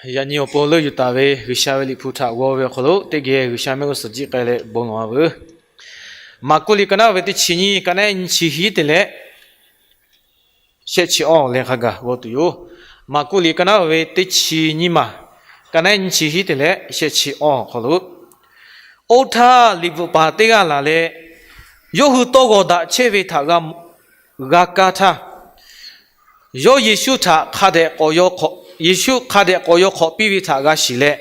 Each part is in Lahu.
Yaꞈ nyi awˬ pon leuˆ yuˬ taˍ ve G'uiˬsha ve Liꞈ hpu htaꞈ g'aw ve awˬ hk'aw lo teˇ geh G'uiˬsha mehˆ g'uˇ suhˍ jiˆ k'ai leh bon lawˬ a veuˬ. Maˍkuˆ liꞈ ka naˉ ve teˇ chi nyiˇ, ka naˉ nyiˇ chi hiˉ te leh shehˆ chi awˇ leh hk'a gaˬ g'aw tuˬ yoˬ. Maˍkuˆ liꞈ ka naˉ ve teˇ chi nyiˇ maˬ, ka naˉ nyiˇ chi hiˉ te leh shehˆ chi awˇ awˬ hk'aw lo, oˇ htaˇ liꞈ bvuhꞈ paˍ teˇ g'aˇ laˬ leh, yawˇ hui tawˇ g'awˬ daꞈ chehˇ ve htaꞈ g'a kaˇ htaˇ, yawˇ Yeˍsuˆ htaꞈ hk'a dehꞈ k'awꞈ yaw hk'awꞈ, Yeˍsuˆ hk'a dehꞈ k'awꞈ yaw hk'awꞈ piˇ ve htaꞈ g'a shiˍ leh,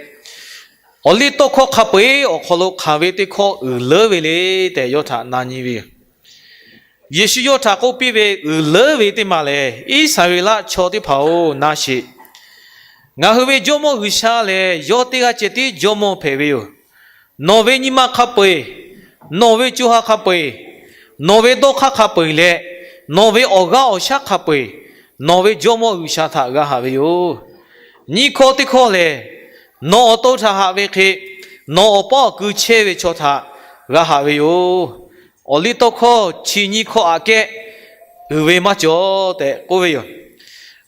awˬliˇtawˇhkawˇ hk'a peu-eˬ awˬ hk'aw lo hkanˍ ve teˇ hkawˇ uiˍ leuˉ ve le tehꞈ yawˇ htaꞈ na nyi ve yoˬ. Yeˍsuˆ yawˇ htaꞈ k'oˆ piˇ ve, Uiˍ leuˉ ve teˇ maˬ lehˬ, Iˉsaˍreˍlaˆ chaw teˇ hpaˍ-oˬ, na sheˍ. Ngaˬ hui ve Jawˇmawˇ G'uiˬsha lehˬ, yawˇ teˇ g'aˇ ceh tiˉ Jawˇmawˇ hpehꞈ ve yoˬ. Nawˬ ve nyi ma hk'a peu-eˬ, nawˬ ve co ha hk'a peu-eˬ, nawˬ ve dawˇ hk'aˇ hk'a peu-eˬ leh, nawˬ ve awˬ g'aˇ awˬ shaˉ hk'a peu-eˬ, nawˬ ve Jawˇmawˇ G'uiˬsha htaꞈ g'a haꞈ ve yoˬ. Nyiˇ hkawˇ teˇ hkawˇ lehˬ, nawˬ awˬ to htaꞈ haꞈ ve hk'e, nawˬ awˬ paˉ awˬ kui chehˇ ve chaw htaꞈ g'a haꞈ ve yoˬ. Awˬliˇtawˇhkawˇ chi nyiˇ hkawˇ aꞈ kehˉ uiˍ ve maˇ cawˬ tehꞈ k'oˆ ve yoˬ.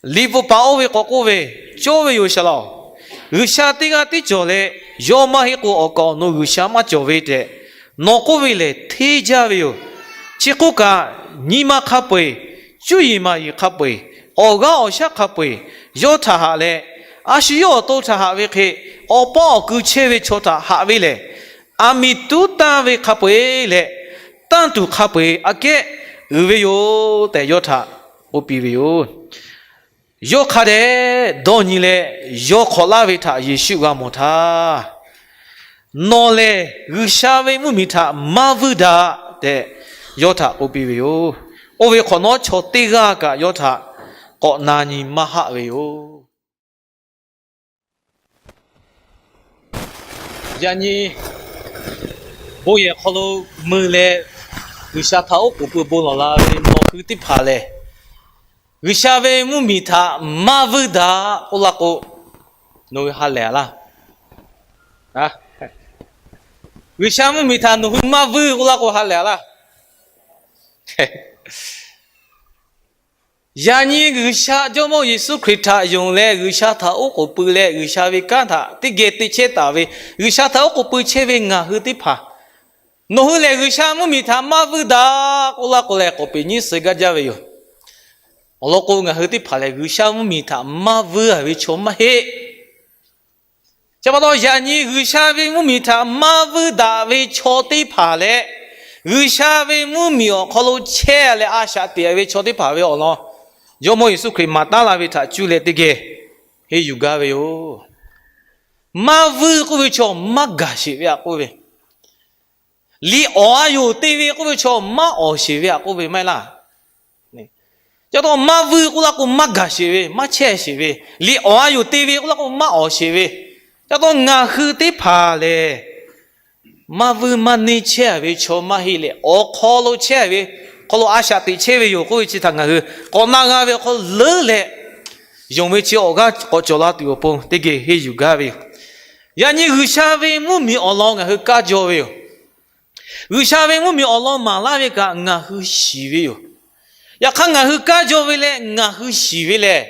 Liꞈ bvuhꞈ paˍ oˇ ve k'awꞈ k'oˆ ve, Cawˇ ve yoˬ, Saˍ laꞈ-oˬ. G'uiˬsha teˇ g'aˇ tiˉ cawˬ leh, yawˇ maˇ heˆ k'o awˬ kaˍ awˬ nu G'uiˬsha maˇ cawˬ ve tehꞈ nawˬ k'oˆ ve lehˬ hteˇ jaˇ ve yoˬ. Chi hk'oˆ kaꞈ, nyi ma hk'a peu-eˬ, cuˇ yiˍ maˍ yiˍ hk'a peu-eˬ, awˬ g'aˇ awˬ shaˉ hk'a peu-eˬ yawˇ htaꞈ haꞈ leh, a shu yawˇ awˬ to htaꞈ haꞈ ve hk'e, awˬ paˉ awˬ kui chehˇ ve chaw htaꞈ haꞈ ve lehˬ, aˬ miˍ tuˉ tanˇ ve hk'a peu-eˬ leh, tanˇ tuˬ hk'a peu-eˬ aꞈ kehˉ uiˍ ve yoˬ tehꞈ yawˇ htaꞈ k'oˆ piˇ ve yoˬ. Yawˇ hk'a dehꞈ dawˇ nyi leh, yawˇ hk'awꞈ laˇ ve htaꞈ Yeˍsuˆ g'a mawˬ htaˇ, Nawˬ lehˬ G'uiˬsha ve mvuhˇmiˬ htaꞈ maˇ vuiˇ daꞈ tehꞈ yawˇ htaꞈ k'oˆ piˇ ve yoˬ. Oˇ ve hk'awꞈ nawˉ chaw teˇ g'aˇ kaꞈ yawˇ htaꞈ k'awꞈ na nyi maˇ haˆ ve yoˬ. Yaꞈ nyi bon yehˬ hk'aw lo mui leh, G'uiˬsha htaꞈ oˉ k'oˍ pui bon lawˬ la ve nawˬ hui teˇ hpaˍ lehˬ, G'uiˬsha ve mvuhˇmiˬ htaꞈ maˇ vuiˇ daꞈ k'oˆ laˇ k'o, nawˬ hui ha lehˬ a laˇ? G'uiˬsha mvuhˇmiˬ htaꞈ nawˬ hui maˇ vuiˇ k'oˆ laˇ k'o, ha lehˬ a laˇ? Yaꞈ nyi G'uiˬsha Jawˇmawˇ Yeˍsuˆ Hkriꞈ htaꞈ yonˍ leh, G'uiˬsha htaꞈ oˉ k'oˍ pui leh, G'uiˬsha ve kanˉ htaꞈ teˇ geh te chehˇ taˍ ve, G'uiˬsha htaꞈ oˉ k'oˍ pui chehˇ ve ngaˬ hui teˇ hpaˍ, nawˬ hui lehˬ G'uiˬsha mvuhˇmiˬ htaꞈ maˇ vuiˇ daꞈ k'oˆ laˇ k'o leh, k'awꞈ peꞈ nyiˉ suh gaˇ jaˇ ve yoˬ. Awˬ lawn k'o, ngaˬ hui teˇ hpaˍ lehˬ G'uiˬsha mvuhˇmiˬ htaꞈ maˇ vuiˇ ve chaw maˇ heˆ. Chi pa taw, yaꞈ nyi G'uiˬsha ve mvuhˇmiˬ htaꞈ maˇ vuiˇ daꞈ ve chaw teˇ hpaˍ leh, G'uiˬsha ve mvuhˇmiˬ awˬ hk'aw lo chehˇ leh a shaꞈ teꞈ ve chaw teˇ hpaˍ ve awˬ lawn, Jawˇmawˇ Yeˍsuˆ Hkriꞈ maˍ taˉ la ve htaꞈ cuˇ leh teˇ geh henˇ yuˬ gaˇ ve yoˬ. Maˇ vuiˇ k'oˆ ve chaw maˇ gaˬ sheˍ ve aꞈ k'oˆ ve, liꞈ awˍ a yoˬ te ve k'oˆ ve chaw maˇ awˍ sheˍ ve aꞈ k'oˆ ve maˇ heˆ laˇ. Ca taw maˇ vuiˇ k'oˆ laˇ k'o maˇ gaˬ sheˍ ve, maˇ chehˇ sheˍ ve, liꞈ awˍ a yoˬ te ve k'oˆ laˇ k'o maˇ awˍ sheˍ ve, ca taw ngaˬ hui teˇ hpaˍ lehˬ, maˇ vuiˇ maˇ neˇ chehˇ ve chaw maˇ heˆ leh, awˬ hk'aw lo chehˇ ve, hk'aw lo a shaꞈ teꞈ chehˇ ve yoˬ k'oˆ ve chi htaꞈ ngaˬ hui k'awꞈ na g'a ve awˬ hk'aw lo leuˉ leh, yonˍ ve chi awˬ g'aˇ k'awꞈ cawˬ la tuˬ awˬ pon teˇ geh henˇ yuˬ gaˇ ve yoˬ. Yaꞈ nyi G'uiˬsha ve mvuhˇmiˬ awˬ lawn ngaˬ hui kaˇ jaw ve yoˬ. G'uiˬsha ve mvuhˇmiˬ awˬ lawn maˍ laˇ ve kaꞈ ngaˬ hui shiˍ ve yoˬ. Yaꞈ hk'aˇ ngaˬ hui kaˇ jaw ve leh ngaˬ hui shiˍ ve lehˬ,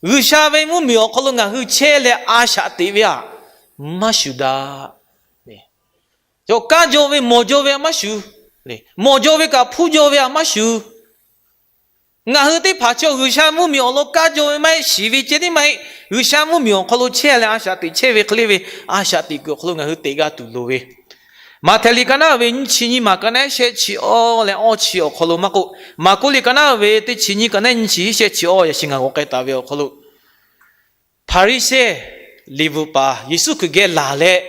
G'uiˬsha ve mvuhˇmiˬ awˬ hk'aw lo ngaˬ hui chehˇ leh a shaꞈ teꞈ ve aꞈ maˇ shuˍ daꞈ. Cawˬ kaˇ jaw ve mawˬ jaw ve aꞈ maˇ shuˍ. Mawˬ jaw ve kaꞈ hpuˇ jaw ve aꞈ maˇ shuˍ. Ngaˬ hui teˇ hpaˍ chaw G'uiˬsha mvuhˇmiˬ awˬ lawn kaˇ jaw ve maˇ heˆ, shiˍ ve ceh tiˉ maˇ heˆ, G'uiˬsha mvuhˇmiˬ awˬ hk'aw lo chehˇ leh a shaꞈ teꞈ chehˇ ve hk'e le ve, a shaꞈ teꞈ kuiˬ awˬ hk'aw lo ngaˬ hui teꞈ g'a tuˬ loˍ ve. Maꞈhtehˍ liꞈ ka naˉ ve nyiˇ chi nyiˇ maˬ, ka naˉ shehˆ chi awˇ leh awˇ chi awˬ hk'aw lo maˇ k'oˆ, Maˍkuˆ liꞈ ka naˉ ve teˇ chi nyiˇ, ka naˉ nyiˇ chi shehˆ chi awˇ yaꞈ shi ngaˬ g'aw k'ai taˍ ve awˬ hk'aw lo, Hpaˍriˍsehˇ liꞈ bvuhꞈ paˍ Yeˍsuˆ Hkriꞈ geh laˬ leh,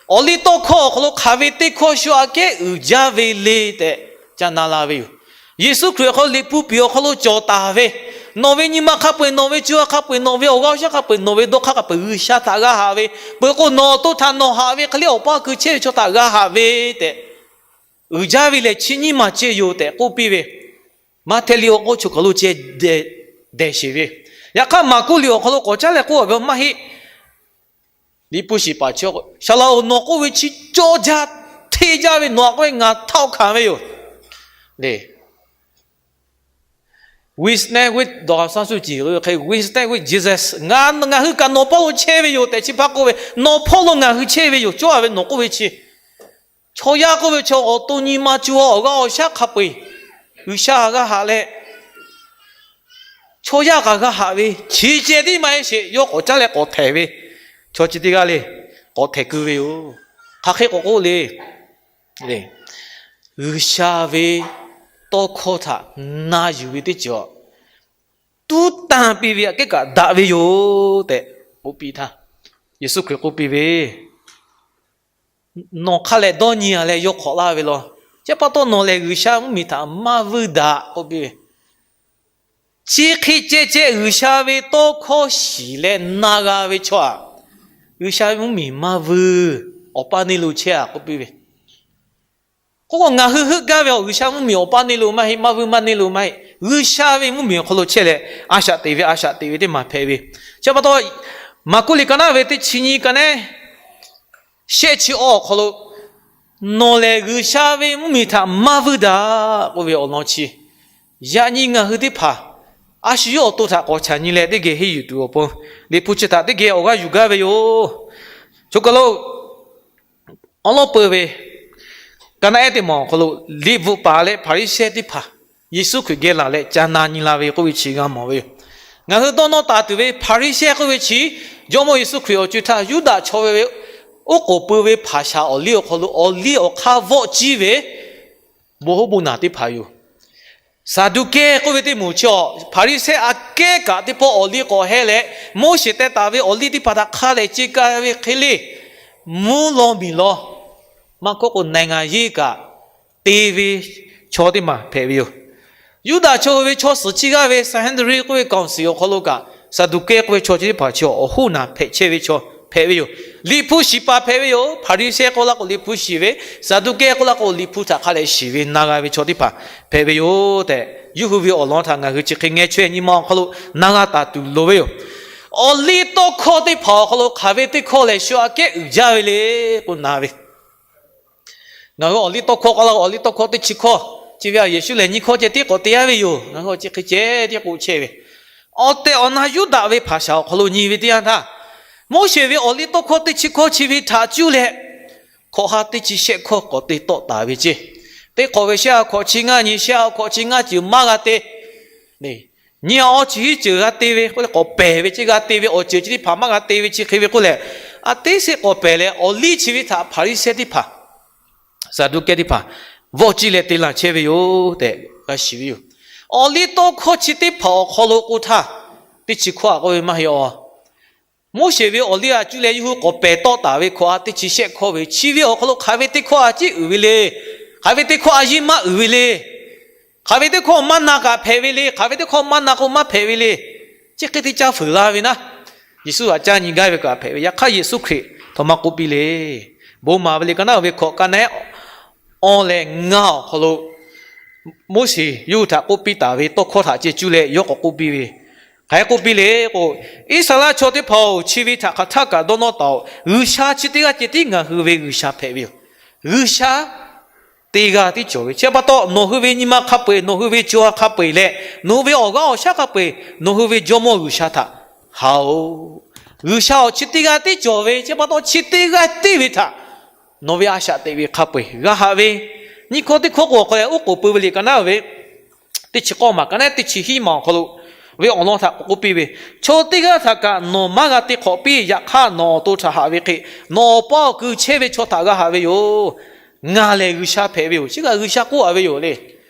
awˬliˇtawˇhkawˇ awˬ hk'aw lo hk'aˬ ve teˇ hkawˇ shu aꞈ kehˉ uiˍ jaˇ ve le tehꞈ ca na la ve yoˬ. Yeˍsuˆ Hkriꞈ awˬ hk'aw lo Liꞈ hpu piˍ awˬ hk'aw lo cawˬ taˍ ve, Nawˬ ve nyi ma hk'a peu-eˬ, nawˬ ve co ha hk'a peu-eˬ, nawˬ ve awˬ g'aˇ awˬ shaˉ hk'a peu-eˬ, nawˬ ve dawˇ hk'aˇ hk'a peu-eˬ G'uiˬsha htaꞈ g'a haꞈ ve, peuˬ k'o nawˬ awˬ to htaꞈ nawˬ haꞈ ve hk'e le awˬ paˇ awˬ kui chehˇ ve chaw htaꞈ g'a haꞈ ve tehꞈ, uiˍ jaˇ ve lehˬ chi nyiˇ maˬ ceh yoˬ tehꞈ k'oˆ piˇ ve, Maꞈhtehˍ liꞈ awˬ k'oˆ choˬ kaˬ lo ceh dehˬ sheˍ ve. Yaꞈ hk'aˇ Maˍkuˆ liꞈ awˬ hk'aw lo k'awꞈ caˉ leh k'oˆ ve maˇ heˆ. Liꞈ hpu shiˍ paˍ chi, Saˍ laꞈ-oˬ, nawˬ k'oˆ ve chi cawˇ jaˇ hteˇ jaˇ ve, nawˬ aꞈ k'oˆ ve ngaˬ htaˇ hkanˍ ve yoˬ le. Winston with ဒေါ်အောင်ဆန်းစုကြည် hk'e Winston with Jesus, ngaˬ ngaˬ hui kaꞈ nawˬ hpawˇ lo chehˇ ve yoˬ tehꞈ chi hpaˇ k'oˆ ve, nawˬ hpawˇ lo ngaˬ hui chehˇ ve yoˬ, cawˇ a ve nawˬ k'oˆ ve chi. Chaw yaˇ k'oˆ ve chaw awˬ to nyi ma co awˬ g'aˇ awˬ shaˉ hk'a peu-eˬ G'uiˬsha g'a haꞈ leh, chaw yaˇ kaꞈ g'a haꞈ ve chi ceh tiˉ maˇ heˆ sheˍ, yawˇ k'awꞈ caˉ leh k'awꞈ htehˍ ve chaw chi teˇ g'aˇ le, k'awꞈ htehˍ keu ve yoˬ. Hk'aˬ hk'e k'awꞈ k'oˆ le, G'uiˬsha ve tawˇ hkawˇ htaꞈ na yuˬ ve teˇ ceuˬ tuˉ tanˇ piˇ ve aꞈ kehˉ kaꞈ daꞈ ve yoˬ tehꞈ k'oˆ piˇ htaˇ, Yeˍsuˆ Hkriꞈ k'oˆ piˇ ve, Nawˬ hk'a lehˬ dawˇ nyi a leh yawˇ hk'awꞈ laˇ ve law. Chi pa taw nawˬ lehˬ G'uiˬsha mvuhˇmiˬ htaꞈ maˇ vuiˇ daꞈ k'oˆ piˇ ve. Chi hk'e ceh ceh G'uiˬsha ve tawˇ hkawˇ shiˍ leh na g'a ve chaw aꞈ, G'uiˬsha ve mvuhˇmiˬ maˇ vuiˇ, awˬ paˇ neˇ lo chehˇ a k'oˆ piˇ ve. K'o k'o ngaˬ hui heuˆ gaˇ ve awˬ G'uiˬsha mvuhˇmiˬ awˬ paˇ neˇ lo maˇ heˆ, maˇ vuiˇ maˇ neˇ lo maˇ heˆ. G'uiˬsha ve mvuhˇmiˬ awˬ hk'aw lo chehˇ leh a shaꞈ teꞈ ve a shaꞈ teꞈ ve teˇ maˬ hpehꞈ ve. Chi pa taw, Maˍkuˆ liꞈ ka naˉ ve teˇ chi nyi ka neˉ shehˆ chi awˇ awˬ hk'aw lo, Nawˬ lehˬ G'uiˬsha ve mvuhˇmiˬ htaꞈ maˇ vuiˇ daꞈ k'oˆ ve awˬ lawn chi, yaꞈ nyi ngaˬ hui teˇ hpaˍ a shu yawˇ awˬ to htaꞈ k'awꞈ chaꞈ nyi leh teˇ geh henˇ yuˬ tuˬ awˬ pon, Liꞈ hpu chi htaꞈ teˇ geh awˬ g'aˇ yuˬ gaˇ ve yoˬ. Choˬ kaˬ lo awˉ lawˉ peu ve ka naˉ ehˉ teˇ maˬ awˬ hk'aw lo, liꞈ bvuhꞈ paˍ leh Hpaˍriˍsehˇ teˇ hpaˍ Yeˍsuˆ Hkriꞈ geh laˬ leh ca na nyi la ve k'oˆ ve chi g'a mawˬ ve yoˬ. Ngaˬ hui dawˇ nawˇ taˍ tuˬ ve Hpaˍriˍsehˇ k'oˆ ve chi, Jawˇmawˇ Yeˍsuˆ Hkriꞈ awˬ co-e htaˇ Yuˇdaꞈ chaw ve oˉ k'oˍ pui ve hpaˍ shaˍ awˬ liˇ awˬ hk'aw lo awˬ liˇ awˬ hk'aˇ vawˆ ciˇ ve bon hoˉ bon naˬ teˇ hpaˍ yoˬ. Saˍduˆkehˇ k'oˆ ve teˇ moˍ chi awˬ, Hpaˍriˍsehˇ aꞈ kehˉ kaꞈ teˇ pawˆ awˬ liˇ k'awꞈ heh leh, Moˉseˍ teh taˍ ve awˬ liˇ teˇ hpaˍ htaꞈ hk'a leh ce ka ve hk'e le, mvuhˇ law miˬ law, maˇ k'oˆ k'o နိုင်ငံရေး kaꞈ te ve chaw teˇ maˬ hpehꞈ ve yoˬ. Yuˇdaꞈ chaw hui ve chaw suhˍ chi g'aˇ ve Sanhedrin k'oˆ ve ကောင်စီ awˬ hk'aw lo kaꞈ, Saˍduˆkehˇ k'oˆ ve chaw chi teˇ hpaˍ chi awˬ hoˉ naˬ hpehꞈ chehˇ ve chaw hpehꞈ ve yoˬ. Liꞈ hpu shiˍ paˍ hpehꞈ ve yoˬ. Hpaˍriˍsehˇ k'oˆ laˇ k'o liꞈ hpu shiˍ ve, Saˍduˆkehˇ k'oˆ laˇ k'o liꞈ hpu htaꞈ hk'a leh shiˍ ve na g'a ve chaw teˇ hpaˍ hpehꞈ ve yoˬ tehꞈ, yawˇ hui ve awˬ lawn htaꞈ ngaˬ hui chi hk'e ngeh chaweh nyi ma awˬ hk'aw lo na g'a taˍ tuˬ loˍ ve yoˬ. Awˬ liˇ tawˇ hkawˇ teˇ hpaˍ awˬ hk'aw lo hk'aˬ ve teˇ hkawˇ lehˬ shu aꞈ kehˉ uiˍ jaˇ ve le k'o na ve. Ngaˬ hui awˬ liˇ tawˇ hkawˇ k'oˆ laˇ k'o awˬ liˇ tawˇ hkawˇ teˇ chi hkawˇ, chi ve a Yeˍsuˆ lehˬ nyiˇ hkawˇ ceh tiˉ k'awꞈ te yaˇ ve yoˬ. Ngaˬ hui awˬ chi hk'e ceh tiˉ k'oˆ chehˇ ve, awˬ tehˬ awˬ na Yuˇdaꞈ ve hpaˍ shaˍ awˬ hk'aw lo nyi ve teˇ yanˇ htaˇ, Moˉseˍ ve awˬ liˇ tawˇ hkawˇ teˇ chi hkawˇ chi ve htaꞈ cuˇ leh, hkawꞈ ha teˇ chi shehˆ hkawˇ k'awꞈ te tawˆ taˍ ve ceˇ. Teˇ hk'awꞈ ve shehˆ ha hkawꞈ chi ngaˇ nyi, shehˆ ha hkawꞈ chi ngaˇ ceuˬ maˇ g'a te. Nyi a awˬ chi hiˉ ceuˬ g'a te ve k'oˆ leh k'awꞈ pehˬ ve ceˇ, g'a te ve awˬ ceuˬ chi teˇ hpaˍ maˇ g'a te ve chi hk'e ve k'oˆ leh, a teˇ sheˆ k'awꞈ pehˬ leh awˬ liˇ chi ve htaꞈ Hpaˍriˍsehˇ teˇ hpaˍ, Saˍduˆkehˇ teˇ hpaˍ vawˆ ciˇ leh te laˬ chehˇ ve yoˬ tehꞈ g'a shiˍ ve yoˬ. Awˬ liˇ tawˇ hkawˇ chi teˇ hpaˍ awˬ hk'aw lo k'o htaˇ, teˇ chi hkawˇ a k'oˆ ve maˇ heˆ a. Moˉseˍ ve awˬ liˇ a cuˇ leh yawˇ hui k'awꞈ pehˬ tawˆ taˍ ve hkawꞈ ha teˇ chi shehˆ hkawˇ ve chi ve awˬ hk'aw lo hk'aˬ ve teˇ hkawˇ a ciˉ uiˍ ve le. Hk'aˬ ve teˇ hkawˇ a yiˇ maˇ uiˍ ve le. Hk'aˬ ve teˇ hkawˇ maˇ na kaꞈ hpehꞈ ve le. Hk'aˬ ve teˇ hkawˇ maˇ na k'o maˇ hpehꞈ ve le. Chi hk'e te caˇ fuiˍ la ve naˉ, Yeˍsuˆ htaꞈ caˇ nyi gaˇ ve kaꞈ hpehꞈ ve. Yaꞈ hk'aˇ Yeˍsuˆ Hkriꞈ htaꞈ maˇ k'oˆ piˇ le. Bon maˍ ve liꞈ ka naˉ ve hkawꞈ ka naˉ ehˉ awˇ leh ngaˇ awˬ hk'aw lo, Moˉseˍ yawˇ hui htaꞈ k'oˆ piˇ taˍ ve tawˇ hkawˇ htaꞈ ceh cuˇ leh yawˇ k'awꞈ k'oˆ piˇ ve, hk'aˬ hk'e k'oˆ piˇ le k'o, Iˉsaˍreˍlaˆ chaw teˇ hpaˍ-oˬ, chi ve htaꞈ hk'aˬ htaˇ kaꞈ dawˇ nawˇ taˍ-oꞈ. G'uiˬsha chi teˇ g'aˇ ceh tiˉ ngaˬ hui ve G'uiˬsha hpehꞈ ve yoˬ. G'uiˬsha teˇ g'aˇ tiˉ cawˬ ve. Chi pa taw nawˬ hui ve nyi ma hk'a peu-eˬ, nawˬ hui ve co ha hk'a peu-eˬ leh, nawˬ hui ve awˬ g'aˇ awˬ shaˉ hk'a peu-eˬ nawˬ hui ve Jawˇmawˇ G'uiˬsha htaꞈ haꞈ-oꞈ. G'uiˬsha awˬ chi teˇ g'aˇ tiˉ cawˬ ve. Chi pa taw chi teˇ g'aˇ tiˉ ve htaꞈ nawˬ ve a shaꞈ teꞈ ve hk'a peu-eˬ g'a haꞈ ve. Nyiˇ hkawˇ teˇ hkawˇ k'o awˬ hk'aw leh oˉ k'oˍ pui ve liꞈ ka naˉ ve teˇ chi k'awˇ maˬ ka naˉ ehˉ teˇ chi hiˉ maˬ awˬ hk'aw lo ve awˬ lawn htaꞈ k'oˆ piˇ ve, Chaw teˇ g'aˇ htaꞈ kaꞈ nawˬ maˇ g'a te hk'awꞈ piˇ. Yaꞈ hk'aˇ nawˬ awˬ to htaꞈ haꞈ ve hk'e, nawˬ awˬ paˇ awˬ kui chehˇ ve chaw htaꞈ g'a haꞈ ve yoˬ. Ngaˬ lehˬ G'uiˬsha hpehꞈ ve yoˬ. Chi kaꞈ G'uiˬsha k'oˆ haꞈ ve yoˬ le.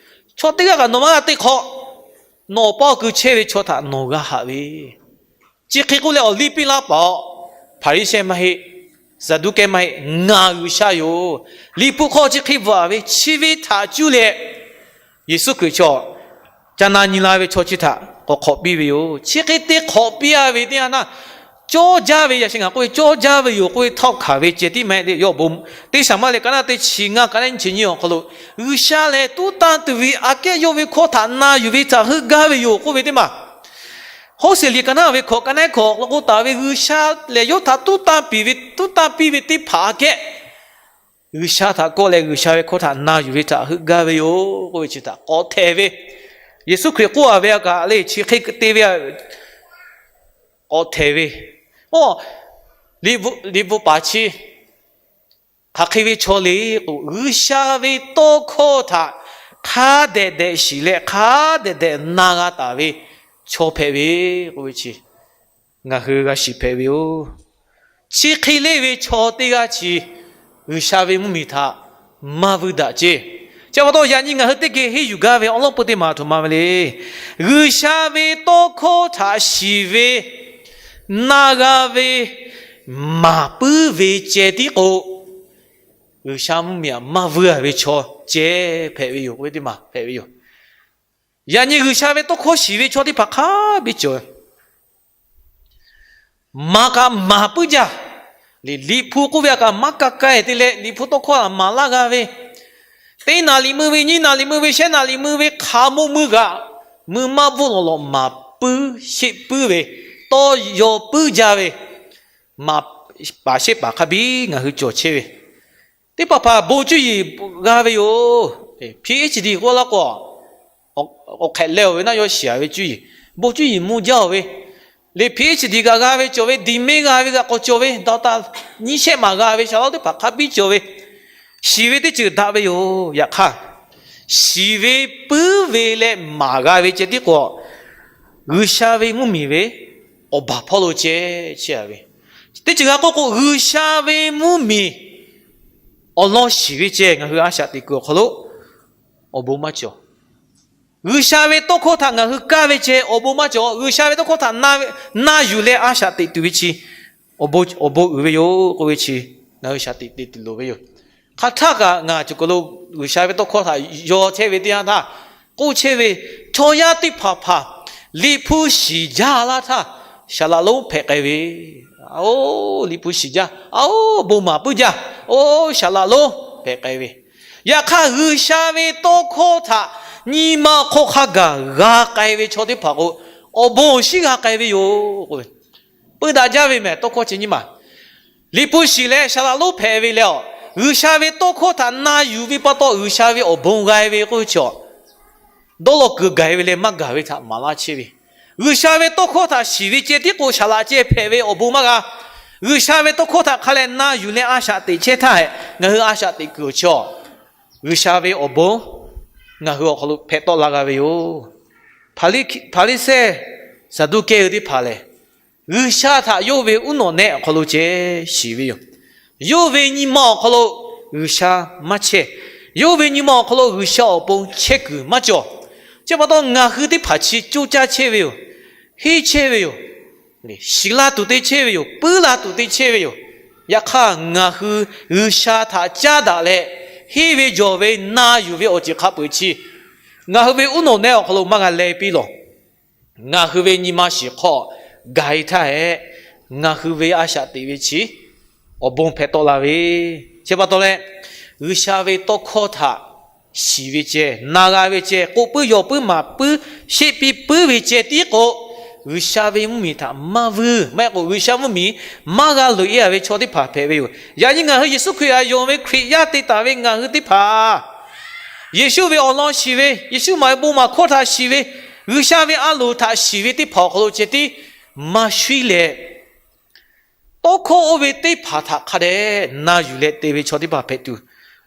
Chaw teˇ g'aˇ kaꞈ nawˬ maˇ g'a te hk'awꞈ. Nawˬ awˬ paˇ awˬ kui chehˇ ve chaw htaꞈ nawˬ g'a haꞈ ve. Chi hk'e k'oˆ leh awˬ liˇ piˇ laˇ paˍ-oꞈ. Hpaˍriˍsehˇ maˇ heˆ, Saˍduˆkehˇ maˇ heˆ, ngaˬ G'uiˬsha yoˬ. Liꞈ hpu hk'aw chi hk'e bvuhꞈ-a ve, chi ve htaꞈ cuˇ leh Yeˍsuˆ Hkriꞈ chaw ca na nyi la ve chaw chi htaꞈ k'awꞈ hk'awꞈ piˇ ve yoˬ. Chi hk'e te hk'awꞈ piˇ-a ve teˇ yanˇ htaˇ, cawˇ jaˇ ve, yaꞈ sheh ngaˬ k'oˆ ve cawˇ jaˇ ve yoˬ k'oˆ ve htawˇ hkanˍ ve ceh tiˉ maˇ heˆ le. Yawˇ bon teˇ shaˍ maˇ leh ka naˉ teˇ chi ngaˇ ka naˉ nyiˇ chi nyiˇ awˬ hk'aw lo, G'uiˬsha lehˬ tuˉ tanˇ tuˬ ve aꞈ kehˉ yawˇ ve hkawˇ htaꞈ na yuˬ ve htaꞈ heuˆ gaˇ ve yoˬ k'oˆ ve teˇ maˬ. Hawˉseˍ liꞈ ka naˉ ve hkawꞈ ka naˉ hkawꞈ k'oˆ taˍ ve, G'uiˬsha lehˬ yawˇ htaꞈ tuˉ tanˇ piˇ ve, tuˉ tanˇ piˇ ve teˇ hpaˍ aꞈ kehˉ G'uiˬsha htaꞈ kawˆ leh G'uiˬsha ve hkawˇ htaꞈ na yuˬ ve htaꞈ heuˆ gaˇ ve yoˬ k'oˆ ve chi htaꞈ k'awꞈ htehꞈ ve. Yeˍsuˆ Hkriꞈ k'oˆ a ve a kaꞈ le, chi hk'e te ve a k'awꞈ htehˍ ve, o, liꞈ bvuhꞈ paˍ chi hk'aˬ hk'e ve chaw le k'o, G'uiˬsha ve tawˇ hkawˇ htaꞈ hk'a dehꞈ dehꞈ shiˍ leh hk'a dehꞈ dehꞈ na g'a taˍ ve chaw hpehꞈ ve k'oˆ ve chi, ngaˬ hui g'a shiˍ hpehꞈ ve yoˬ. Chi hk'e le ve chaw teˇ g'aˇ chi G'uiˬsha ve mvuhˇmiˬ htaꞈ maˇ vuiˇ daꞈ ceˇ. Chi pa taw yaꞈ nyi ngaˬ hui teˇ geh henˇ yuˬ gaˇ ve awˬ lawn peu teˇ maˬ htoꞈ ma ve le. G'uiˬsha ve tawˇ hkawˇ htaꞈ shiˍ ve, na g'a ve, maˍ puiˉ ve ceh tiˉ k'o, G'uiˬsha mvuhˇmiˬ htaꞈ maˇ vuiˇ a ve chaw ceh hpehꞈ ve yoˬ k'oˆ ve teˇ maˬ hpehꞈ ve yoˬ. Yaꞈ nyi G'uiˬsha ve tawˇ hkawˇ shiˍ ve chaw teˇ hpaˍ hk'a biˇ cawˬ maˍ kaꞈ maˍ puiˉ jaˇ. Liꞈ hpu k'oˆ ve a kaꞈ maˇ ka ka-e te leh, Liꞈ hpu tawˇ hkawˇ htaꞈ maˍ laˇ g'a ve, teˇ naˍ liꞈ mui ve, nyiˇ naˍ liꞈ mui ve, shehˆ naˍ liꞈ mui ve, hk'a mawˇ mui kaꞈ, mui maˇ bvuhˆ lawˬ lawꞈ maˍ puiˉ sheˆ puiˉ ve, tawˇ yaw puiˉ jaˇ ve, maˍ paˍ sheˆ paˍ hk'a biˇ ngaˬ hui cawˬ chehˇ ve, teˇ hpaˍ hpaˍ bon cuˇ yiˍ g'a ve yoˬ. PhD k'oˆ laˇ k'o, awˬ hk'ehꞈ leh-oˬ ve naˆ yawˇ shiˍ a ve cuˇ yiˍ, bon cuˇ yiˍ mvuh jaˇ-oˬ ve, liꞈ PhD kaꞈ g'a ve cawˬ ve, diˍ meˇ g'a ve kaꞈ k'awꞈ cawˬ ve, dawˇ taˇ nyiˇ shehˆ maˍ g'a ve shaˍ laꞈ teˇ hpaˍ hk'a biˇ cawˬ ve, shiˍ ve teˇ ceuˬ daꞈ ve yoˬ. Yaꞈ hk'aˇ, shiˍ ve puiˉ ve leh maˍ g'a ve ceh tiˉ k'o, G'uiˬsha ve mvuhˇmiˬ ve awˬ baˬ hpawˇ lo ceh chehˇ a ve, teˇ ceuˬ g'a k'oˆ k'o, G'uiˬsha ve mvuhˇmiˬ awˬ lawn shiˍ ve ceh ngaˬ hui a shaꞈ teꞈ kuiˬ awˬ hk'aw lo awˬ bon maˇ cawˬ. G'uiˬsha ve tawˇ hkawˇ htaꞈ ngaˬ hui kaˇ ve ceh awˬ bon maˇ cawˬ. G'uiˬsha ve tawˇ hkawˇ htaꞈ na yuˬ leh a shaꞈ teꞈ tuˬ ve chi awˬ bon uiˍ ve yoˬ k'oˆ ve chi, ngaˬ hui shaꞈ teꞈ te tuˬ loˍ ve yoˬ. Hk'aˬ htaˇ kaꞈ ngaˬ cawˬ kaˬ lo G'uiˬsha ve tawˇ hkawˇ htaꞈ yaw chehˇ ve teˇ yanˇ htaˇ, k'oˆ chehˇ ve, chaw yaˇ teˇ hpaˍ hpaˍ Liꞈ hpu shiˍ jaˇ laˇ htaˇ, saˍ laꞈ lonˉ hpehꞈ k'ai ve, a-oˬ, Liꞈ hpu shiˍ jaˇ, a-oˬ, bon maˍ puiˉ jaˇ, oˬ, saˍ laꞈ lonˉ hpehꞈ k'ai ve, yaꞈ hk'aˇ G'uiˬsha ve tawˇ hkawˇ htaꞈ nyi ma hk'aw hk'a gaˬ g'a k'ai ve chaw teˇ hpaˍ k'o, awˬ bon awˬ shinˉ g'a k'ai ve yoˬ k'o, peu daꞈ jaˇ ve mehˬ tawˇ hkawˇ chi nyiˇ maˬ. Liꞈ hpu shiˍ leh saˍ laꞈ lonˉ hpehꞈ ve leh, G'uiˬsha ve tawˇ hkawˇ htaꞈ na yuˬ ve pa taw G'uiˬsha ve awˬ bon g'a ve k'oˆ ve chi, dawˇ law kuiˬ gaˬ ve leh maˇ gaˬ ve htaꞈ maˍ laˇ chehˇ ve, G'uiˬsha ve tawˇ hkawˇ htaꞈ shiˍ ve ceh tiˉ k'o saˍ laꞈ ceh hpehꞈ ve awˬ bon maˇ g'a. G'uiˬsha ve tawˇ hkawˇ htaꞈ hk'a leh na yuˬ leh a shaꞈ teꞈ chehˇ htaˇ hehꞈ, ngaˬ hui a shaꞈ teꞈ kuiˬ awˬ chi, G'uiˬsha ve awˬ bon ngaˬ hui awˬ hk'aw lo hpehꞈ tawˆ la g'a ve yoˬ. Hpaˍriˍsehˇ, Saˍduˆkehˇ hui teˇ hpaˍ lehˬ, G'uiˬsha htaꞈ yawˇ ve uˉ nawꞈ nehˆ awˬ hk'aw lo ceh shiˍ ve yoˬ. Yawˇ ve nyi ma awˬ hk'aw lo G'uiˬsha maˇ chehˇ. Yawˇ ve nyi ma awˬ hk'aw lo G'uiˬsha awˬ pon chehˇ kuiˬ maˇ cawˬ. Chi pa taw ngaˬ hui teˇ hpaˍ chi coˇ caˇ chehˇ ve yoˬ. Henˇ chehˇ ve yoˬ. Shiˍ la tuˬ te chehˇ ve yoˬ. Puiˉ la tuˬ te chehˇ ve yoˬ. Yaꞈ hk'aˇ ngaˬ hui G'uiˬsha htaꞈ caˉ daꞈ leh, henˇ ve jawˬ ve na yuˬ ve awˬ ceuˬ hk'a peuˬ chi ngaˬ hui ve uˉ nawꞈ nehˆ awˬ hk'aw lo maˇ g'a leh piˇ lawˬ. Ngaˬ hui ve nyi ma shiˍ hk'aw gaˬ-e htaˇ hehꞈ, ngaˬ hui ve a shaꞈ teꞈ ve chi awˬ bon hpehꞈ tawˆ la ve, chi pa taw leh, G'uiˬsha ve tawˇ hkawˇ htaꞈ shiˍ ve ceh, na g'a ve ceh, k'oˆ puiˉ yaw puiˉ maˍ puiˉ sheˆ piˇ puiˉ ve ceh tiˉ k'o, G'uiˬsha ve mvuhˇmiˬ htaꞈ maˇ vuiˇ, maˇ heˆ k'o G'uiˬsha mvuhˇmiˬ maˇ g'a loꞈ-e a ve chaw teˇ hpaˍ hpehꞈ ve yoˬ. Yaꞈ nyi ngaˬ hui Yeˍsuˆ Hkriꞈ htaꞈ yonˍ ve Hkriꞈ yaˇ te taˍ ve ngaˬ hui teˇ hpaˍ, Yeˍsuˆ ve awˬ lawn shiˍ ve, Yeˍsuˆ maˍ ve bon maˍ hkawˇ htaꞈ shiˍ ve, G'uiˬsha ve a loˍ htaꞈ shiˍ ve teˇ hpaˍ awˬ hk'aw lo ceh tiˉ maˇ shuˉ leh, tawˇ hkawˇ oˇ ve teˇ hpaˍ htaꞈ hk'a dehꞈ na yuˬ leh te ve chaw teˇ hpaˍ hpehꞈ tuˬ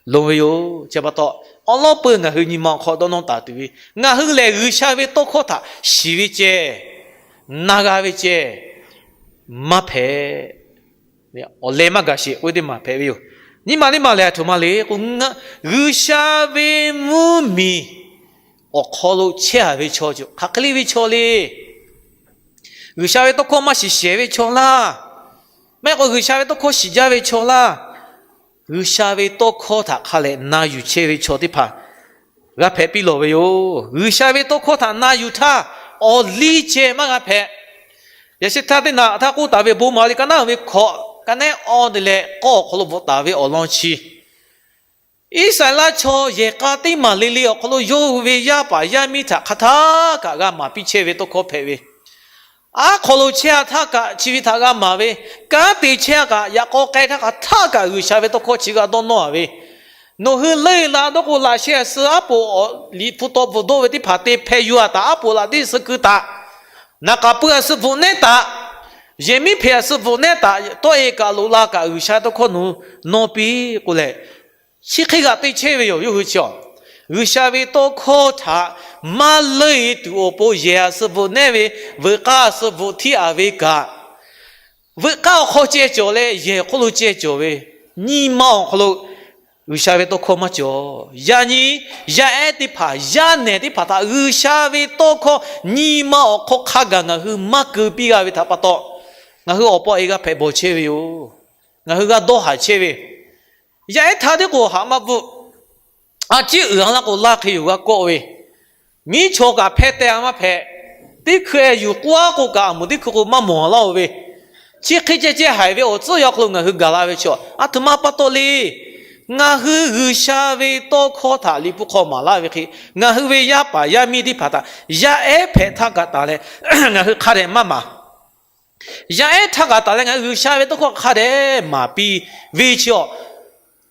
loˍ ve yoˬ. Chi pa taw, awˬ lawn peu ngaˬ hui nyi ma awˬ hk'aw dawˇ nawˇ taˍ tuˬ ve, ngaˬ hui lehˬ G'uiˬsha ve tawˇ hkawˇ htaꞈ shiˍ ve ceh, na g'a ve ceh, maˇ hpehꞈ. Awˬ leh maˇ gaˬ sheˍ k'oˆ ve teˇ maˬ hpehꞈ ve yoˬ. Nyi ma teˇ maˬ lehˬ, a htoꞈ ma le k'o, G'uiˬsha ve mvuhˇmiˬ awˬ hk'aw lo chehˇ a ve chaw, hk'aˬ hk'e le ve chaw le. G'uiˬsha ve tawˇ hkawˇ maˇ shiˍ shehˍ ve chaw laˇ, maˇ heˆ k'o G'uiˬsha ve tawˇ hkawˇ shiˍ jaˇ ve chaw laˇ, G'uiˬsha ve tawˇ hkawˇ htaꞈ hk'a leh na yuˬ chehˇ ve chaw teˇ hpaˍ g'a hpehꞈ piˇ lawˬ ve yoˬ. G'uiˬsha ve tawˇ hkawˇ htaꞈ na yuˬ htaˇ, awˬ liˇ ceh maˇ g'a hpehꞈ. Yaꞈ sheh htaˇ teˇ naꞈ htaˇ k'oˆ taˍ ve, bon maˍ liꞈ ka naˉ ve hkawꞈ ka nehˉ awˬ te leh k'awˇ awˬ hk'aw lo bvuhꞈ taˍ ve awˬ lawn chi, Iˉsaˍreˍlaˆ chaw yehˬ k'a teˇ maˬ le le awˬ hk'aw lo yawˇ hui ve yaˇ paˍ yaˇ miˇ htaꞈ hk'a htaˇ kaꞈ g'a maˍ piˇ chehˇ ve tawˇ hkawˇ hpehꞈ ve, aˉ hk'aw lo chehˇ a htaˇ kaꞈ chi ve htaꞈ g'a maˍ ve, kanˉ te chehˇ a kaꞈ yaꞈ k'aw k'ai htaˇ hk'a htaˇ kaꞈ G'uiˬsha ve tawˇ hkawˇ chi g'a dawˇ nawˇ a ve, Nawˬ hui leuˆ la dawˇ k'o, laꞈ sheh a suh aˉ poꞈ liꞈ hpu taw bvuhꞈ dawˇ ve teˇ hpaˍ te hpeh yuˬ a taˍ, aˉ poꞈ laꞈ teˇ suh keu taˍ, naˍ k'aˍ pui a suh bvuhꞈ nehˉ taˍ, yehˬ miˉ hpeꞈ a suh bvuhꞈ nehˉ taˍ, tawˆ e kaꞈ loꞈ la kaꞈ G'uiˬsha tawˇ hkawˇ nawˬ nawˇ piˇ k'o leh, chi hk'e g'aꞈ te chehˇ ve yoˬ. Yawˇ hui chi a, G'uiˬsha ve tawˇ hkawˇ htaꞈ maˇ leuˆ e tuˬ awˬ pon yehˬ a suh bvuhꞈ nehˉ ve, veuꞈ k'aˇ a suh bvuhꞈ htiˇ a ve kaꞈ, veuꞈ k'aˇ awˬ hk'aw ceh cawˬ leh yehˬ awˬ hk'aw lo ceh cawˬ ve, nyi ma awˬ hk'aw lo G'uiˬsha ve tawˇ hkawˇ maˇ cawˬ. Yaꞈ nyi, yaˇ ehˉ teˇ hpaˍ, yaˇ nehˬ teˇ hpaˍ htaꞈ G'uiˬsha ve tawˇ hkawˇ nyi ma awˬ hk'aw hk'a gaˬ ngaˬ hui maˇ keu piˇ g'a ve htaꞈ pa taw, ngaˬ hui awˬ pa e g'a hpehꞈ bawˬ chehˇ ve yoˬ. Ngaˬ hui g'a dawˇ haˍ chehˇ ve, yaˇ ehˉ htaˇ teˇ k'o haꞈ maˇ bvuhˆ. A ciˉ uiˍ a laˇ k'o, laˇ hk'e yoˬ g'a kawˆ ve, miˉ chaw kaꞈ hpeh teh a maˇ hpehꞈ. Teˇ hkui e yuˬ k'oˆ a k'o kaꞈ, a moˍ teˇ hkui k'o maˇ mawˬ laˇ-oˬ ve, chi hk'e ceh ceh haiˬ ve awˬ tcuhˉ yaw hk'aw lo ngaˬ hui gaˬ la ve chaw, a htoꞈ ma pa taw le. Ngaˬ hui G'uiˬsha ve tawˇ hkawˇ htaꞈ liꞈ hpu hk'aw maˍ laˇ ve hk'e, ngaˬ hui ve yaˇ paˍ yaˇ miˇ teˇ hpaˍ htaꞈ yaˇ ehˉ hpehꞈ htaˇ kaꞈ taˍ leh, ngaˬ hui hk'a dehꞈ maˇ maˍ. Yaˇ ehˉ htaˇ kaꞈ taˍ leh ngaˬ hui G'uiˬsha ve tawˇ hkawˇ hk'a dehꞈ maˍ piˇ ve chi a,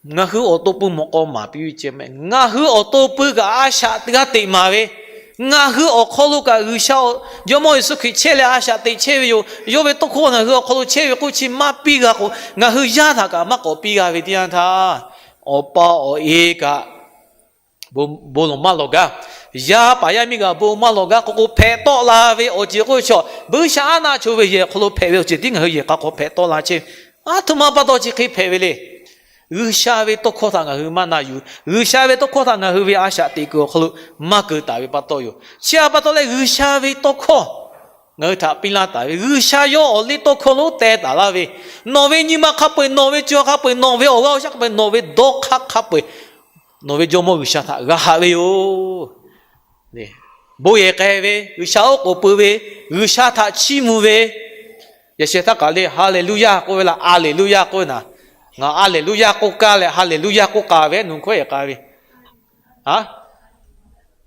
ngaˬ hui awˬ to pui mawꞈ k'aw maˍ piˇ ve ceh meh. Ngaˬ hui awˬ to pui kaꞈ a shaꞈ g'a teꞈ maˍ ve, ngaˬ hui awˬ hk'aw lo kaꞈ G'uiˬsha Jawˇmawˇ Yeˍsuˆ Hkriꞈ chehˇ leh a shaꞈ teꞈ chehˇ ve yoˬ. Yawˇ ve tawˇ hkawˇ ngaˬ hui awˬ hk'aw lo chehˇ ve k'oˆ chi maˇ piˇ g'a k'o, ngaˬ hui yaˇ htaꞈ kaꞈ maˇ k'awꞈ piˇ g'a ve teˇ yanˇ htaˇ, awˬ pa awˬ e kaꞈ bon lawˬ maˇ lawˬ gaˇ, yaˇ paˍ yaˇ miˇ kaꞈ bon maˇ lawˬ gaˇ k'o k'o hpehꞈ tawˆ la ve awˬ ceuˬ k'oˆ ve chaw, buiˇshaˆaˉnaˆ chaw ve yehˬ hk'aw lo hpehꞈ ve awˬ ceuˬ tiˉ ngaˬ hui yehˬ k'a hk'aw hpehꞈ tawˆ la chehˇ. A htoꞈ ma pa taw chi hk'e hpehꞈ ve le. G'uiˬsha ve tawˇ hkawˇ htaꞈ ngaˬ hui maˇ na yuˬ. G'uiˬsha ve tawˇ hkawˇ htaꞈ ngaˬ hui ve a shaꞈ teꞈ kuiˬ awˬ hk'aw lo maˇ keu taˍ ve pa taw yoˬ. Chi a pa taw leh G'uiˬsha ve tawˇ hkawˇ ngaˬ hui htaꞈ piˇ laˇ taˍ ve, G'uiˬsha yawˇ awˬ liˇ tawˇ hkawˇ lonˉ teh taˍ laˇ ve, nawˬ ve nyi ma hk'a peu-eˬ, nawˬ ve co hk'a peu-eˬ, nawˬ ve awˬ g'aˇ awˬ shaˉ hk'a peu-eˬ, nawˬ ve dawˇ hk'aˇ hk'a peu-eˬ, nawˬ ve Jawˇmawˇ G'uiˬsha htaꞈ g'a haꞈ ve yoˬ. Bon yehˬ k'ai ve, G'uiˬsha oˉ k'oˍ pui ve, G'uiˬsha htaꞈ chiˇ mvuh ve, yaꞈ sheh htaˇ kaꞈ le, Haˍleˍluˇyaˇ k'oˆ ve laˇ, Aˍleˍluˇyaˇ k'oˆ ve na. Ngaˬ Aˍleˍluˇyaˇ k'oˆ kaˇ leh Haˍleˍluˇyaˇ k'oˆ k'a ve nuˬ hkawˇ yehˬ k'a ve,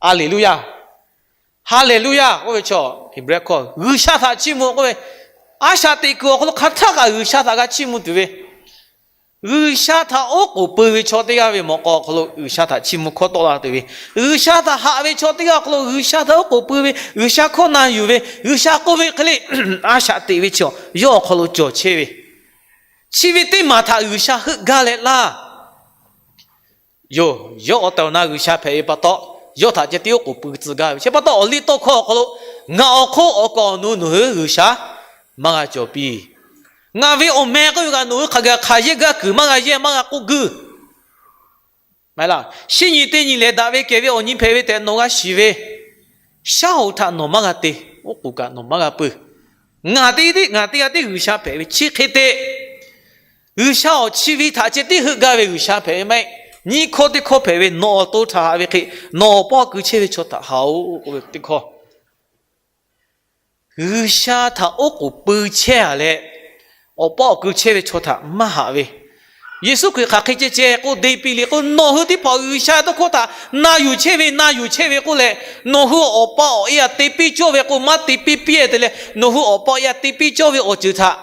Aˍleˍluˇyaˇ, Haˍleˍluˇyaˇ k'oˆ ve chaw, Heˍbrehˇ hkawˇ G'uiˬsha htaꞈ chiˇ mvuh k'oˆ ve, a shaꞈ teꞈ kuiˬ awˬ hk'aw lo hk'aˬ htaˇ kaꞈ G'uiˬsha htaꞈ g'a chiˇ mvuh tuˬ ve, G'uiˬsha htaꞈ oˉ k'oˍ pui ve chaw teˇ g'aˇ ve mawꞈ k'aw awˬ hk'aw lo G'uiˬsha htaꞈ chiˇ mvuh hkawˇ tawˆ la tuˬ ve, G'uiˬsha htaꞈ haꞈ ve chaw teˇ g'aˇ awˬ hk'aw lo G'uiˬsha htaꞈ oˉ k'oˍ pui ve, G'uiˬsha hkawˇ na yuˬ ve, G'uiˬsha k'oˆ ve hk'e le, a shaꞈ teꞈ ve chaw yawˇ awˬ hk'aw lo cawˬ chehˇ ve, chi ve teˇ maˬ htaꞈ G'uiˬsha heuˆ gaˇ leh laˇ. Yoˬ, yawˇ awˬ tehˬ awˬ na G'uiˬsha hpehꞈ ve pa taw, yawˇ htaꞈ ceh tiˉ oˉ k'oˍ pui tcuh gaˇ ve. Chi pa taw awˬ liˇ tawˇ hkawˇ awˬ hk'aw lo, ngaˬ awˬ hk'oˆ awˬ kaˍ awˬ nu nawˬ hui G'uiˬsha maˇ g'a cawˬ piˇ. Ngaˬ ve awˬ meh k'oˆ ve kaꞈ nawˬ hui hk'aˬ gaˬ hk'aˬ yehˇ gaˇ kuiˬ maˇ g'a yehˇ, maˇ g'a k'oˆ guiˇ. Maˇ heˆ laˇ, shinˉ nyi teˇ nyi lehˬ daꞈ ve kehˬ ve awˬ nyi hpehꞈ ve tehꞈ nawˬ g'a shiˍ ve, shaˉ hoꞈ htaꞈ nawˬ maˇ g'a te, oˉ k'oˍ kaꞈ nawˬ maˇ g'a pui. Ngaˬ teˇ, ngaˬ teˇ g'aˇ tiˉ G'uiˬsha hpehꞈ ve chi hk'e te, G'uiˬsha awˬ chi ve htaꞈ ceh tiˉ heuˆ gaˇ ve G'uiˬsha hpehꞈ ve maˇ heˆ. Nyiˇ hkawˇ teˇ hkawˇ hpehꞈ ve, nawˬ awˬ to htaꞈ haꞈ ve hk'e, nawˬ awˬ pawˆ keu chehˇ ve chaw htaꞈ haꞈ-oˬ k'oˆ ve teˇ hkawˇ. G'uiˬsha htaꞈ oˉ k'oˍ pui chehˇ a leh, awˬ pawˆ awˬ keu chehˇ ve chaw htaꞈ maˇ haꞈ ve. Yeˍsuˆ Hkriꞈ hk'aˬ hk'e ceh ceh k'oˆ de piˇ le k'o, nawˬ hui teˇ hpaˍ G'uiˬsha tawˇ hkawˇ htaꞈ na yuˬ chehˇ ve, na yuˬ chehˇ ve k'oˆ leh, nawˬ hui awˬ pa awˬ e a te piˇ cawˇ ve k'o, maˇ te piˇ piˇ-e te leh, nawˬ hui awˬ pa awˬ e a te piˇ cawˇ ve awˬ ceuˬ htaꞈ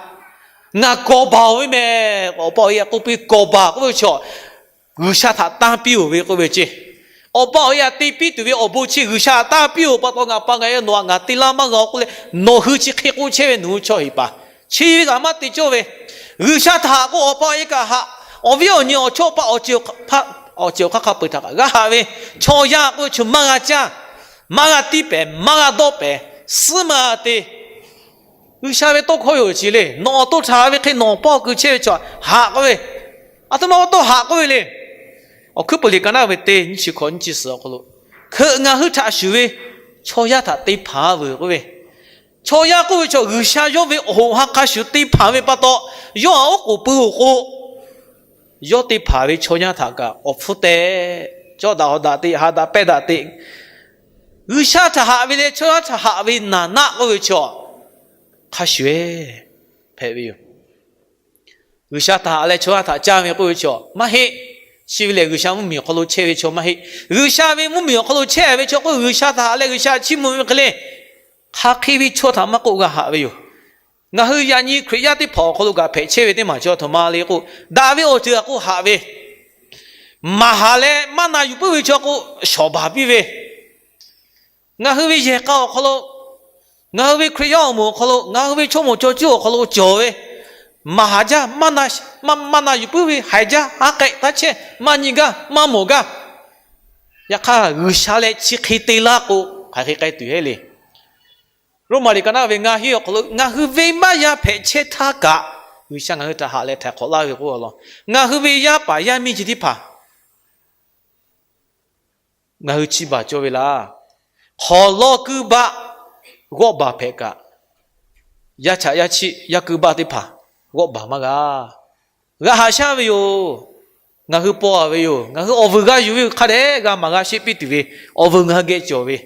ngaˬ kawˬ baˬ-oˬ ve meh. Awˬ pa awˬ e a k'oˆ piˇ kawˬ baˬ k'oˆ ve chaw, G'uiˬsha htaꞈ tanˇ piˇ-oˬ ve k'oˆ ve ceˇ. Awˬ pa awˬ e a te piˇ tuˬ ve awˬ bon chi G'uiˬsha htaꞈ tanˇ piˇ-oˬ pa taw, ngaˬ pa ngaˬ e nawˬ htaꞈ ngaˬ te laˇ maˇ g'a k'oˆ leh, nawˬ hui chi hk'e k'oˆ chehˇ ve nawˬ hui chaw heˍ paˍ, chi ve kaꞈ maˇ te cawˇ ve. G'uiˬsha htaꞈ haꞈ k'o, awˬ pa awˬ e kaꞈ haꞈ, awˬ viˉ awˬ nyi awˬ chawˇ paˆ awˬ ceuˬ, awˬ ceuˬ awˬ hk'aˇ hk'a peu-eˬ htaꞈ kaꞈ g'a haꞈ ve. Chaw yaˇ k'oˆ ve chaw maˇ g'a caˇ, maˇ g'a tiˇ pehˍ, maˇ g'a dawˆ pehˍ, suhˉ maˇ g'a te. G'uiˬsha ve tawˇ hkawˇ yoˬ ce le. Nawˬ awˬ to htaꞈ ve hk'e nawˬ awˬ pawˆ keu chehˇ ve chaw haꞈ k'oˆ ve, a htoꞈ ma pa taw haꞈ k'oˆ ve le. Awˬ hkuiˉ puiˍ liꞈ ka naˆ ve teˇ nyiˇ chi hkawꞈ nyiˇ chi suhˍ awˬ hk'aw lo, hkeuꞈ ngaˬ hui htaꞈ shuˍ ve chaw yaˇ htaꞈ te hpanˍ veuˬ k'oˆ ve, chaw yaˇ k'oˆ ve chaw G'uiˬsha yawˇ ve awˬ hoꞈ ha hk'a shuˍ te hpanˍ ve pa taw, yawˇ htaꞈ oˉ k'oˍ pui-oˬ k'o, yawˇ te hpanˍ ve chaw yaˇ htaꞈ kaꞈ awˬ hpfuhˇ teh, cawˇ daꞈ haw daꞈ te, ha daꞈ pehˇ daꞈ te, G'uiˬsha htaꞈ haꞈ ve leh chaw yaˇ htaꞈ haꞈ ve naˍ naˆ k'oˆ ve chaw hk'a shuˍ-eˬ hpehꞈ ve yoˬ. G'uiˬsha htaꞈ haꞈ leh chaw yaˇ htaꞈ caˇ ve k'oˆ ve chaw maˇ heˆ. Chi ve lehˬ, G'uiˬsha mvuhˇmiˬ awˬ hk'aw lo chehˇ ve chaw maˇ heˆ. G'uiˬsha ve mvuhˇmiˬ awˬ hk'aw lo chehˇ ve chaw k'oˆ, G'uiˬsha htaꞈ haꞈ leh G'uiˬsha chiˇ mvuh ve hk'e le, hk'aˬ hk'e ve chaw htaꞈ maˇ k'oˆ g'a haꞈ ve yoˬ. Ngaˬ hui yaꞈ nyi Hkriꞈ yaˇ teˇ hpaˍ awˬ hk'aw lo kaꞈ hpehꞈ chehˇ ve teˇ maˬ chaw htaꞈ ma le k'o, daꞈ ve awˬ ceuˬ htaꞈ k'oˆ haꞈ ve, maˍ haˍ leh maˇ na yuˬ puiˉ ve chaw k'o, shawˍ baˬ piˇ ve, ngaˬ hui ve yehˬ k'a awˬ hk'aw lo, ngaˬ hui ve Hkriꞈ yaˇ awˬ moˍ awˬ hk'aw lo, ngaˬ hui ve chaw moˍ chaw cuˇ awˬ hk'aw lo cawˬ ve, maˍ haˍ jaˇ, maˇ na yuˬ puiˉ ve, haiˬ jaˇ, aˉ k'ehꞈ taˇ chehˇ, maˇ nyi gaˇ, maˇ mawˬ gaˇ. Yaꞈ hk'aˇ, G'uiˬsha leh chi hk'e te laˇ k'o, hk'aˬ hk'e k'ai tuˬ heˆ le. Roˉmaꞈ liꞈ ka naˆ ve ngaˇ hinˉ awˬ hk'aw lo ngaˬ hui venˇbaˆ yaˇ hpehꞈ chehˇ htaˇ kaꞈ, G'uiˬsha ngaˬ hui htaꞈ haꞈ leh htaiˍ hk'awꞈ laˇ ve k'oˆ a law, ngaˬ hui ve yaˇ paˍ yaˇ miˇ chi teˇ hpaˍ ngaˬ hui chiˇ baˬ cawˇ ve laˇ. Hk'awˍ lawˇ kuiˇ baˆ g'awˆ baˬ hpehꞈ kaꞈ, yaˇ chaꞈ yaˇ chiˆ yaˇ kuiˇ baˆ teˇ hpaˍ g'awˆ baˬ maˇ g'a. G'a haꞈ shaˉ ve yoˬ. Ngaˬ hui paw a ve yoˬ. Ngaˬ hui awˬ vuiˬ g'a yuˬ ve yoˬ. Hk'a dehꞈ g'a maˍ g'a sheˆ piˇ tuˬ ve awˬ vuiˬ ngaˬ hui geh cawˬ ve,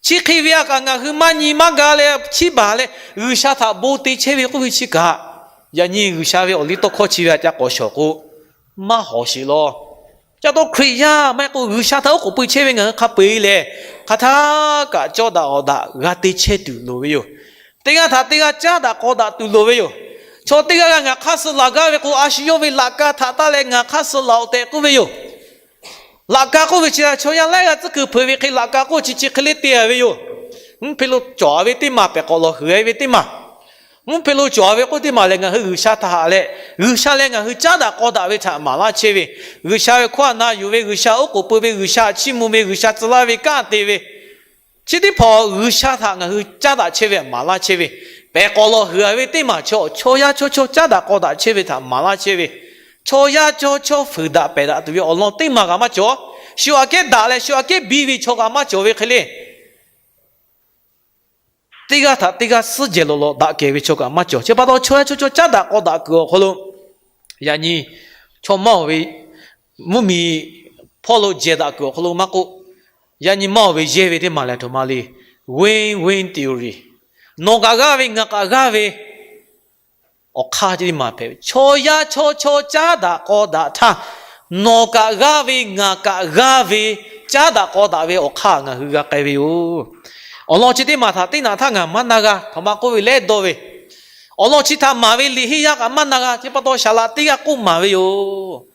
chi hk'e ve a kaꞈ ngaˬ hui maˇ nyi maˇ ga leh chiˇ baˬ leh G'uiˬsha htaꞈ bon te chehˇ ve k'oˆ ve chi kaꞈ, yaꞈ nyi G'uiˬsha ve awˬ liˇ tawˇ hkawˇ chi ve a ca k'awꞈ shawˍ k'o, maˇ hawˍ sheˍ law. Ca taw Hkriꞈ yaˇ maˇ heˆ k'o G'uiˬsha htaꞈ oˉ k'oˍ pui chehˇ ve ngaˬ hui hk'a peu-eˬ lehˬ, hk'aˬ htaˇ kaꞈ cawˇ daꞈ awˬ daꞈ g'a te chehˇ tuˬ loˍ ve yoˬ. Teˇ g'aˇ htaꞈ teˇ g'aˇ caˉ daꞈ k'aw daꞈ tuˬ loˍ ve yoˬ. Chaw teˇ g'aˇ g'aˇ ngaˬ hk'aˇ suh laˬ gaˇ ve k'o, a shu yawˇ ve laꞈ ka htaꞈ taˇ leh ngaˬ hk'aˇ suh laˬ-oˬ tehꞈ k'oˆ ve yoˬ. Laꞈ ka k'oˆ ve chi a chaw yaˇ laiˉ g'aˇ tcuhˉ kuiˬ hpeuꞈ ve hk'e laꞈ ka k'oˆ chi chi hk'e le te a ve yoˬ. Mvuhˇ hpe lo cawˬ a ve teˇ maˬ pehˬ k'awꞈ lawˬ huiˍ a ve teˇ maˬ, mvuhˇ hpe lo cawˬ a ve k'oˆ teˇ maˬ lehˬ, ngaˬ hui G'uiˬsha htaꞈ haꞈ leh G'uiˬsha leh ngaˬ hui caˉ daꞈ k'aw daꞈ ve htaꞈ maˍ laˇ chehˇ ve, G'uiˬsha ve hkawˇ htaꞈ na yuˬ ve, G'uiˬsha oˉ k'oˍ pui ve, G'uiˬsha chiˇ mvuh ve, G'uiˬsha tcuh laˇ ve kanˉ te ve, chi teˇ hpaˍ G'uiˬsha htaꞈ ngaˬ hui caˉ daꞈ chehˇ ve htaꞈ maˍ laˇ chehˇ ve, pehˬ k'awꞈ lawˬ huiˍ a ve teˇ maˬ chaw, chaw yaˇ chaw chaw caˉ daꞈ k'aw daꞈ chehˇ ve htaꞈ maˍ laˇ chehˇ ve, chaw yaˇ chaw chaw fuiˍ daꞈ pehˬ daꞈ tuˬ ve awˬ lawn teˇ maˬ kaꞈ maˇ cawˬ. Shu aꞈ kehˉ daꞈ leh shu aꞈ kehˉ biˇ ve chaw kaꞈ maˇ cawˬ ve hk'e le. Teˇ g'aˇ htaꞈ teˇ g'aˇ suhˉ jehˬ lawˬ lawˬ daꞈ kehˬ ve chaw kaꞈ maˇ cawˬ. Chi pa taw chaw yaˇ chaw chaw caˉ daꞈ k'aw daꞈ kuiˬ awˬ hk'aw lo, yaꞈ nyi chaw maˇ oˬ ve mvuhˇmiˬ hpawˇ lo jehˬ daꞈ kuiˬ awˬ hk'aw lo maˇ k'oˆ, yaꞈ nyi maˇ oˬ ve yehˇ ve teˇ maˬ lehˬ, htoꞈ ma le, win-win theory. Nawˬ kaꞈ g'aˇ ve, ngaˬ kaꞈ g'aˇ ve awˬ hk'aˇ chi teˇ maˬ hpehꞈ ve. Chaw yaˇ chaw chaw caˉ daꞈ k'aw daꞈ htaˇ, nawˬ kaꞈ g'aˇ ve, ngaˬ kaꞈ g'aˇ ve, caˉ daꞈ k'aw daꞈ ve awˬ hk'aˇ ngaˬ hui g'a k'ai ve yoˬ. Awˬ lawn chi teˇ maˬ htaꞈ teˇ naꞈ htaˇ ngaˬ maˇ na g'a, htoꞈ ma k'oˆ ve lehˉ dawˇ ve, awˬ lawn chi htaꞈ maˍ ve liꞈ henˇ yaˇ kaꞈ maˇ na g'a. Chi pa taw saˍ laꞈ teˇ g'aˇ k'oˆ maˍ ve yoˬ.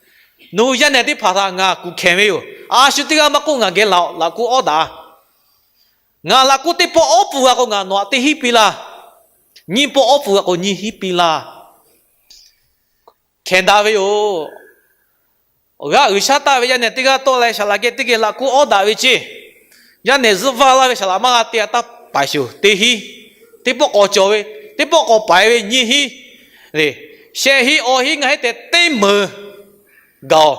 Nawˬ hui yaˇ nehˬ teˇ hpaˍ htaꞈ ngaˬ kuˬ hkehˍ ve yoˬ. A shu teˇ g'aˇ maˇ k'oˆ, ngaˬ geh laˬ-oꞈ, laꞈ kuˇ awˉ daꞈ. Ngaˬ laꞈ kuˇ teˇ pawˆ awˉ pfuhˍ g'a k'o, ngaˬ nawˬ htaꞈ teˇ hinˉ piˇ laˇ. Nyiˇ pawˆ awˉ pfuhˍ g'a k'o, nyiˇ hinˉ piˇ laˇ. Hkehˍ daꞈ ve yoˬ. G'aˇ uiˍ shaˉ taˆ ve yaˇ nehˬ teˇ g'aˇ tawˆ leh saˍ laꞈ geh teˇ geh laꞈ kuˇ awˉ daꞈ ve ceˇ. Yaˇ nehˬ zuhˆ vaˇ laˇ ve saˍ laꞈ maˇ g'a te-a taˇ paiˍ shuˍ, teˇ hinˉ. Teˇ pawˆ k'awꞈ cawˬ ve, teˇ pawˆ k'awꞈ paiˍ ve nyiˇ hinˉ, shehˆ hinˉ, awˬ hinˉ, ngaˬ heˉ tehꞈ teˇ meunˍ gaˬ-oˬ.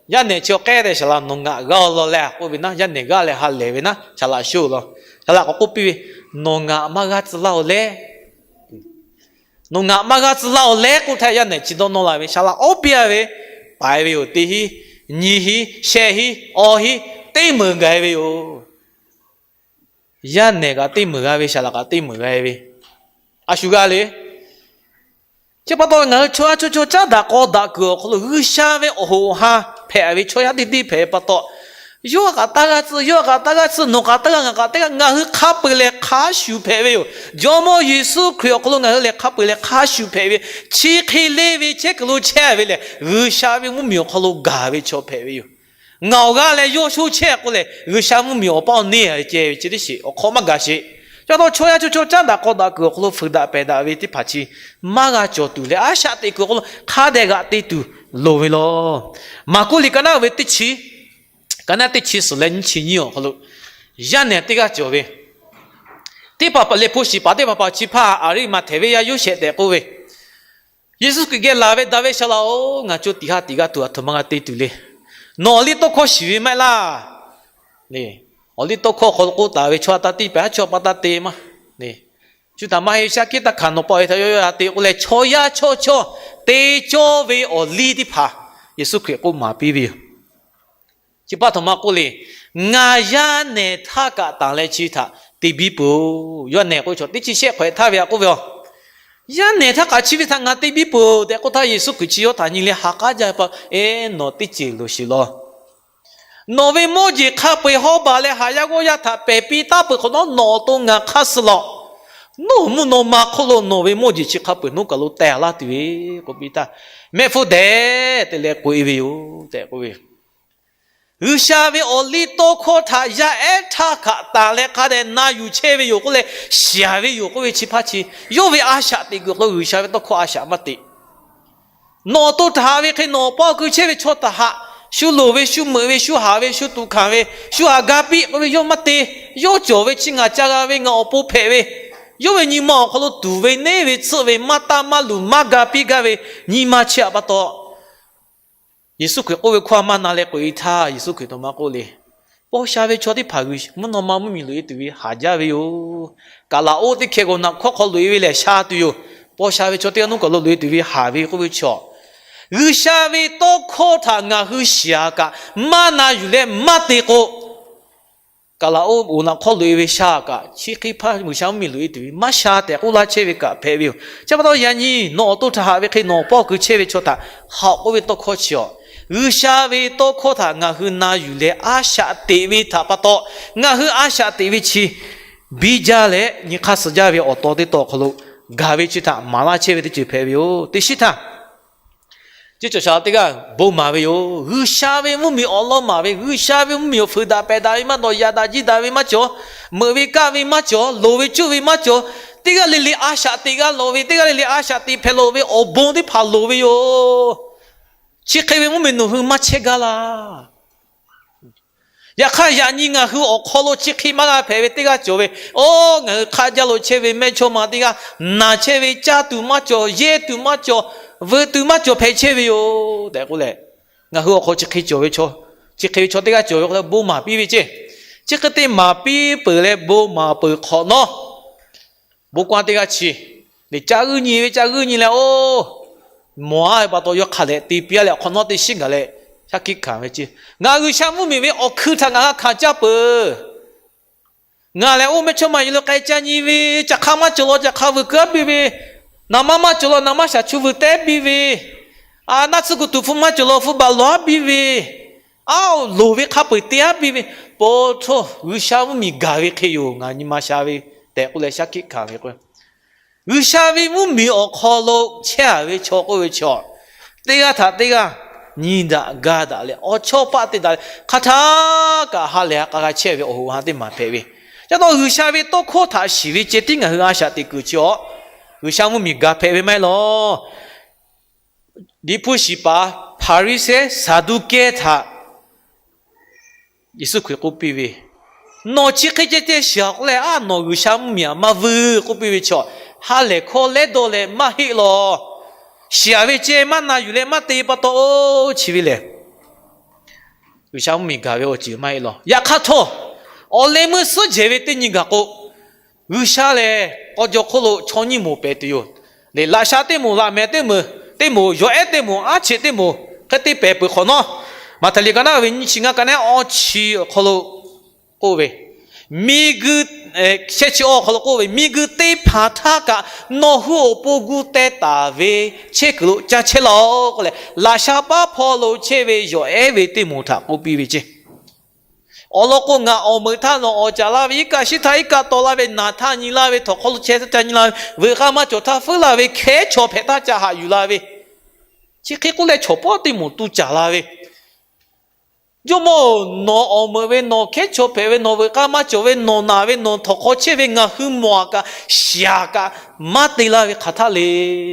Yaˇ nehˬ chi awˬ k'ehˉ tehꞈ saˍ laꞈ nawˬ ngaˬ g'aˇ-oˬ law leh k'oˆ ve naˉ, yaˇ nehˬ g'aˇ leh ha lehˬ ve naˉ, saˍ laꞈ shoˆ law. Saˍ laꞈ k'awꞈ k'oˆ piˇ ve, nawˬ ngaˬ maˇ g'aˇ tcuh laˇ-oˬ leh, nawˬ ngaˬ maˇ g'aˇ tcuh laˇ-oˬ leh k'oˆ htaˇ, yaˇ nehˬ chi dawˇ nawˇ la ve saˍ laꞈ awˉ piˇ-a ve, paiˍ ve yoˬ. Teˇ hinˉ, nyiˇ hinˉ, shehˆ hinˉ, awˬ hinˉ, teˇ meunˍ gaˬ-e ve yoˬ. Yaˇ nehˬ kaꞈ teˇ meunˍ g'a ve, saˍ laꞈ kaꞈ teˇ meunˍ g'a ve, a shu g'a le. Chi pa taw ngaˬ hui chaw yaˇ chaw chaw caˉ daꞈ k'aw daꞈ kuiˬ awˬ hk'aw lo G'uiˬsha ve awˬ hoꞈ awˬ ha hpehꞈ ve chaw yaˇ teˇ deˇ hpehꞈ pa taw, yawˇ kaꞈ taˇ g'aˇ tcuh, yawˇ kaꞈ taˇ g'aˇ tcuh, nawˬ kaꞈ taˇ g'aˇ, ngaˬ kaꞈ taˇ g'aˇ, ngaˬ hui hk'a peu-eˬ leh hk'a shuˍ hpehꞈ ve yoˬ. Jawˇmawˇ Yeˍsuˆ Hkriꞈ awˬ hk'aw lo ngaˬ hui lehˬ hk'a peu-eˬ leh hk'a shuˍ hpehꞈ ve, chi hk'e le ve chehˇ kuiˬ lo chehˇ ve lehˬ, G'uiˬsha ve mvuhˇmiˬ awˬ hk'aw lo gaˬ ve chaw hpehꞈ ve yoˬ. Ngaˬ awˬ g'aˇ leh yawˇ sho chehˇ k'o lehˬ, G'uiˬsha mvuhˇmiˬ awˬ paˇ awˬ neˇ a ceh ve chi teˇ shiˍ awˬ hk'aw maˇ gaˬ sheˍ. Chi pa taw chaw yaˇ chaw chaw caˉ daꞈ k'aw daꞈ kuiˬ awˬ hk'aw lo fuiˍ daꞈ pehˬ daꞈ ve teˇ hpaˍ chi maˇ g'a cawˬ tuˬ leh, a shaꞈ teꞈ kuiˬ awˬ hk'aw lo hk'a dehꞈ g'aꞈ te tuˬ loˍ ve law. Maˍkuˆ liꞈ ka naˆ ve teˇ chi, ka naˆ teˇ chi suhˍ leh nyiˇ chi nyiˇ awˬ hk'aw lo yaˇ nehˬ teˇ g'aˇ cawˬ ve, teˇ hpaˍ hpaˍ lehˬ hpu shiˍ paˍ teˇ hpaˍ hpaˍ chi hpaˇ Aˍriˆmaꞈhtehˍ venˇ yaˇ Yoˇsehꞈ tehꞈ k'oˆ ve, Yeˍsuˆ Hkriꞈ geh laˬ ve, Daˍviˆ shaˍ laꞈ-oˬ, ngaˬ co tiꞈ ha tiꞈ g'a tuˬ aˬ htoꞈ ma g'a te tuˬ le. Nawˬ awˬ liˇ tawˇ hkawˇ shiˍ ve maˇ heˆ laˇ. Awˬ liˇ tawˇ hkawˇ hk'aw lo k'oˆ taˍ ve, chaw a taˇ tiˇ pehˍ, a chaw a pa taˇ te maˇ. Shu htaꞈ maˇ heˆ, shaˉ hkiˆ taˇ hkanˍ, nawˬ pa awˬ e htaꞈ yawˇ yawˇ a te k'oˆ leh, chaw yaˇ chaw chaw te cawˇ ve awˬ liˇ teˇ hpaˍ Yeˍsuˆ Hkriꞈ k'oˆ maˍ piˇ ve yoˬ. Chi pa aˬ htoꞈ ma k'oˆ le, ngaˬ yaˇ nehˬ htaˇ kaꞈ tanˬ leh chi htaꞈ te biˇ peuˬ-oˬ. Yaˇ nehˬ k'oˆ ve chaw teˇ chi shehˆ hk'awꞈ htaˇ ve a k'oˆ ve, yaˇ nehˬ htaˇ kaꞈ chi ve htaꞈ ngaˬ te biˇ peuˬ tehꞈ k'oˆ htaˇ, Yeˍsuˆ Hkriꞈ chi yawˇ htaꞈ nyi leh ha k'aˉ jaˇ ve pa, Eˬ, nawˬ teˇ ceuˬ loˍ sheˍ law. Nawˬ ve mawˇ jeˬ hk'a peu-eˬ hawˉ baˬ leh haꞈ yaˇ g'awˇ yaˇ htaꞈ pehˬ piˇ taˉ peuˬ hk'awꞈ nawˉ, nawˬ awˬ to ngaˬ hk'aˇ suh law. Nawˬ mvuhˇ naw ma hk'oˆ lo nawˬ ve mawˇ jeˬ chi hk'a peu-eˬ nawˉ kaˬ lo teh laˇ tuˬ ve k'oˆ piˇ htaˇ, mehˆ hpfuhˇ dehꞈ te leh k'oꞈ-e ve yoˬ tehꞈ k'oˆ ve yoˬ. G'uiˬsha ve awˬ liˇ tawˇ hkawˇ htaꞈ yaˇ ehˉ htaˇ hkaꞈ tanˬ leh hk'a dehꞈ na yuˬ chehˇ ve yoˬ k'oˆ leh, shiˍ ve yoˬ k'oˆ ve chi hpaˇ chi, yawˇ ve a shaꞈ teꞈ kuiˬ awˬ hk'aw lo G'uiˬsha ve tawˇ hkawˇ a shaꞈ maˇ teꞈ. Nawˬ awˬ to htaꞈ haꞈ ve hk'e nawˬ awˬ paw keu chehˇ ve chaw htaꞈ haꞈ. Shu loˍ ve, shu meuꞈ ve, shu haˍ ve, shu tuꞈ hkanˍ ve, shu haꞈ ga piˇ k'oˆ ve yawˇ maˇ te. Yawˇ cawˬ ve chi ngaˬ ca g'a ve, ngaˬ awˬ pon hpehꞈ ve, yawˇ ve nyi ma awˬ hk'aw lo tuˍ ve, neˇ ve, tsuhˆ ve, maˇ taˇ maˇ luˬ maˇ ga piˇ gaˇ ve nyi ma chi htaꞈ pa taw, Yeˍsuˆ Hkriꞈ k'oˆ ve hkawˇ a maˇ na leh k'oꞈ-e htaˇ, Yeˍsuˆ Hkriꞈ htaꞈ maˇ k'oˆ le. Paw sha ve chaw teˇ hpaˍ mvuhˇ naw ma mvuhˇmiˬ loꞈ-e tuˬ ve haˍ jaˇ ve yoˬ. Kaˍlaˍoˆ teˇ hkeh g'aw naꞈ hkawˇ hk'aw loꞈ-e ve lehˬ sha tuˬ yoˬ. Paw sha ve chaw teˇ g'aˇ nuˇ kaˬ lo loꞈ-e tuˬ ve haˍ ve k'oˆ ve chaw, G'uiˬsha ve tawˇ hkawˇ htaꞈ ngaˬ hui shiˍ-a kaꞈ maˇ na yuˬ leh maˇ te k'o, Kaˍlaˍoˆ oˍ naꞈ hkawˇ loꞈ-e ve sha kaꞈ chi hk'e hpaˇ G'uiˬsha mvuhˇmiˬ loꞈ-e tuˬ ve maˇ sha tehꞈ k'oˆ laˇ chehˇ ve kaꞈ hpehꞈ ve yoˬ. Chi pa taw yaꞈ nyi nawˬ awˬ to htaꞈ haꞈ ve hk'e nawˬ awˬ paw keu chehˇ ve chaw htaꞈ haꞈ k'oˆ ve tawˇ hkawˇ chi awˬ, G'uiˬsha ve tawˇ hkawˇ htaꞈ ngaˬ hui na yuˬ leh a shaꞈ teꞈ ve htaꞈ pa taw, ngaˬ hui a shaꞈ teꞈ ve chi biˇ jaˇ leh nyi hk'aˇ suh jaˇ ve awˬ taw teˇ taw awˬ hk'aw lo gaˬ ve chi htaꞈ maˍ laˇ chehˇ ve teˇ ceuˬ hpehꞈ ve yoˬ. Teˇ shiˉ htaˇ, ceˇ cawˬ shaˍ teˇ g'aˇ bon maˍ ve yoˬ. G'uiˬsha ve mvuhˇmiˬ awˬ lawn maˍ ve, G'uiˬsha ve mvuhˇmiˬ awˬ fuiˍ daꞈ pehˬ daꞈ ve maˇ dawˬ, yaꞈ daꞈ jiˇ daꞈ ve maˇ cawˬ, meuꞈ ve kaˆ ve maˇ cawˬ, loˍ ve cuˇ ve maˇ cawˬ, teˇ g'aˇ le le a shaꞈ teꞈ g'a lawˬ ve, teˇ g'aˇ le le a shaꞈ teꞈ hpehꞈ lawˬ ve awˬ bon teˇ hpaˍ loˍ ve yoˬ. Chi hk'e ve mvuhˇmiˬ nawˬ hui maˇ chehˇ gaˇ laˇ. Yaꞈ hk'aˇ, yaꞈ nyi ngaˬ hui awˬ hk'aw lo chi hk'e maˇ g'a hpehꞈ ve teˇ g'aˇ cawˬ ve, oˇ ngaˬ hui hk'aˆ jaˇ lo chehˇ ve mehˇchawˇma teˇ g'aˇ naˬ chehˇ ve, caˇ tuˬ maˇ cawˬ, yehˇ tuˬ maˇ cawˬ, veuꞈ tuˬ maˇ cawˬ hpehꞈ chehˇ ve yoˬ tehꞈ k'oˆ leh, ngaˬ hui awˬ hk'aw chi hk'e cawˬ ve chaw, chi hk'e ve chaw teˇ g'aˇ cawˬ ve k'o leh bon maˍ piˇ ve ceˇ. Chi hk'e te maˍ piˇ peuˬ leh bon maˍ peuˬ hk'awꞈ nawˉ, bon kaˇ teˇ g'aˇ chi, caˇ g'uiˇ nyi ve, caˇ g'uiˇ nyi leh oˇ mawˬ-a ve pa taw yawˇ hk'a lehꞈ te piˇ-a leh awˬ hk'awꞈ nawˉ teˇ shiˉ gaˬ leh shaˉ hkiˆ hkanˍ ve ceˇ. Ngaˬ G'uiˬsha mvuhˇmiˬ ve awˬ hkui htaꞈ ngaˬ g'a hkanˍ caˇ peuˬ. Ngaˬ lehˬ oˇ mehˇchawˇma yuˬ lo k'ai ca nyi ve, caꞈ hk'aˇ maˇ cawˬ law caꞈ hk'aˇ vuiˬ keu-a piˇ ve, naˍ manˇ maˇ cawˬ law naˍ manˇ shaˍ chu vuiˬ teh piˇ ve, a naˆ tsuhˇ kuˬ tuˍ hpfuh maˇ cawˬ law hpfuh baˬ lawˬ-a piˇ ve, a loˍ ve hk'a peu-eˬ te-a piˇ ve, pa htawˇ G'uiˬsha mvuhˇmiˬ gaˬ ve hk'e yoˬ. Ngaˬ nyi ma sha ve tehꞈ k'oˆ leh shaˉ hkiˆ hkanˍ ve k'o, G'uiˬsha ve mvuhˇmiˬ awˬ hk'aw lo chehˇ-a ve chaw k'oˆ ve chaw, teˇ g'aˇ htaꞈ teˇ g'aˇ nyi daꞈ ga daꞈ leh awˬ chawˇ paˆ te daꞈ leh hk'a htaˇ kaꞈ ha lehˬ ha k'a g'a chehˇ ve awˬ hoꞈ ha teˇ maˬ hpehꞈ ve. Chi pa taw G'uiˬsha ve tawˇ hkawˇ htaꞈ shiˍ ve ceh tiˉ ngaˬ hui a shaꞈ teꞈ kuiˬ chi awˬ, G'uiˬsha mvuhˇmiˬ gaˬ hpehꞈ ve maˇ heˆ law. Liꞈ hpu shiˍ paˍ Hpaˍriˍsehˇ Saˍduˆkehˇ htaꞈ Yeˍsuˆ Hkriꞈ k'oˆ piˇ ve, Nawˬ chi hk'e ceh ceh shiˍ-a k'oˆ leh, a nawˬ G'uiˬsha mvuhˇmiˬ-a maˇ vuiˬ k'oˆ piˇ ve chaw, ha lehˬ hkawˇ lehˉ dawˇ leh maˇ heˆ law. Shiˍ-a ve ceh maˇ na yuˬ leh maˇ te pa taw-o, chi ve lehˬ G'uiˬsha mvuhˇmiˬ gaˬ ve awˬ ceuˬ maˇ heˆ law. Yaꞈ hk'aˇ htawˇ, awˬ leh meuˇ suhˉ jehˬ ve teˇ nyi gaˬ k'o, G'uiˬsha lehˬ k'aw jaw hk'oˆ lo chaw nyiˇ moˍ pehˍ tuˬ yoˬ. Lehˬ laꞈ sha teˇ moˍ, laꞈ mehˍ teˇ moˍ, teˇ moˍ yawˬ ehˉ teˇ moˍ, aˉ cheꞈ teˇ moˍ hk'e te pehˍ peuˬ hk'awꞈ nawˉ, Maꞈhtehˍ liꞈ ka naˉ ve nyiˇ chi ngaˇ, ka naˉ awˇ chi awˬ hk'aw lo k'oˆ ve, miˬguiˬ, shehˆ chi awˇ awˬ hk'aw lo k'oˆ ve, Miˬguiˬ teˇ hpaˍ htaˇ kaꞈ nawˬ hui awˬ pon gu teh taˍ ve chehˇ kuiˬ lo ca chehˇ law k'oˆ leh, laꞈ sha paˉ hpawˇ lo chehˇ ve yawˬ ehˉ ve teˇ moˍ htaꞈ k'oˆ piˇ ve ceˇ. Awˬ lawn k'o, ngaˬ awˬ meuꞈ htaˇ nawˬ awˍ caˍ laˇ ve, iˉ kaˆ shiˉ htaˇ iˉ kaˆ taw laˇ ve, naˬ htaˇ nyi laˇ ve, htawnˍ hk'aw lo chehˇ htaˇ ca nyi laˇ ve, veuꞈ k'aˇ maˇ cawˬ htaˇ feuˉ laˇ ve, hkehˉ chaw hpehꞈ htaˇ ca haꞈ yuˬ la ve, chi hk'e k'oˆ leh chaw pawˆ teˇ moˍ tu caˍ la ve, Jawˇmawˇ-oˬ, nawˬ awˬ meuꞈ ve, nawˬ hkehˉ chaw hpehꞈ ve, nawˬ veuꞈ k'aˇ maˇ cawˬ ve, nawˬ naˬ ve, nawˬ htawnˍ hk'aw chehˇ ve, ngaˬ hui mawˬ-a kaꞈ shiˍ-a kaꞈ maˇ te laˇ ve hk'aˬ htaˇ le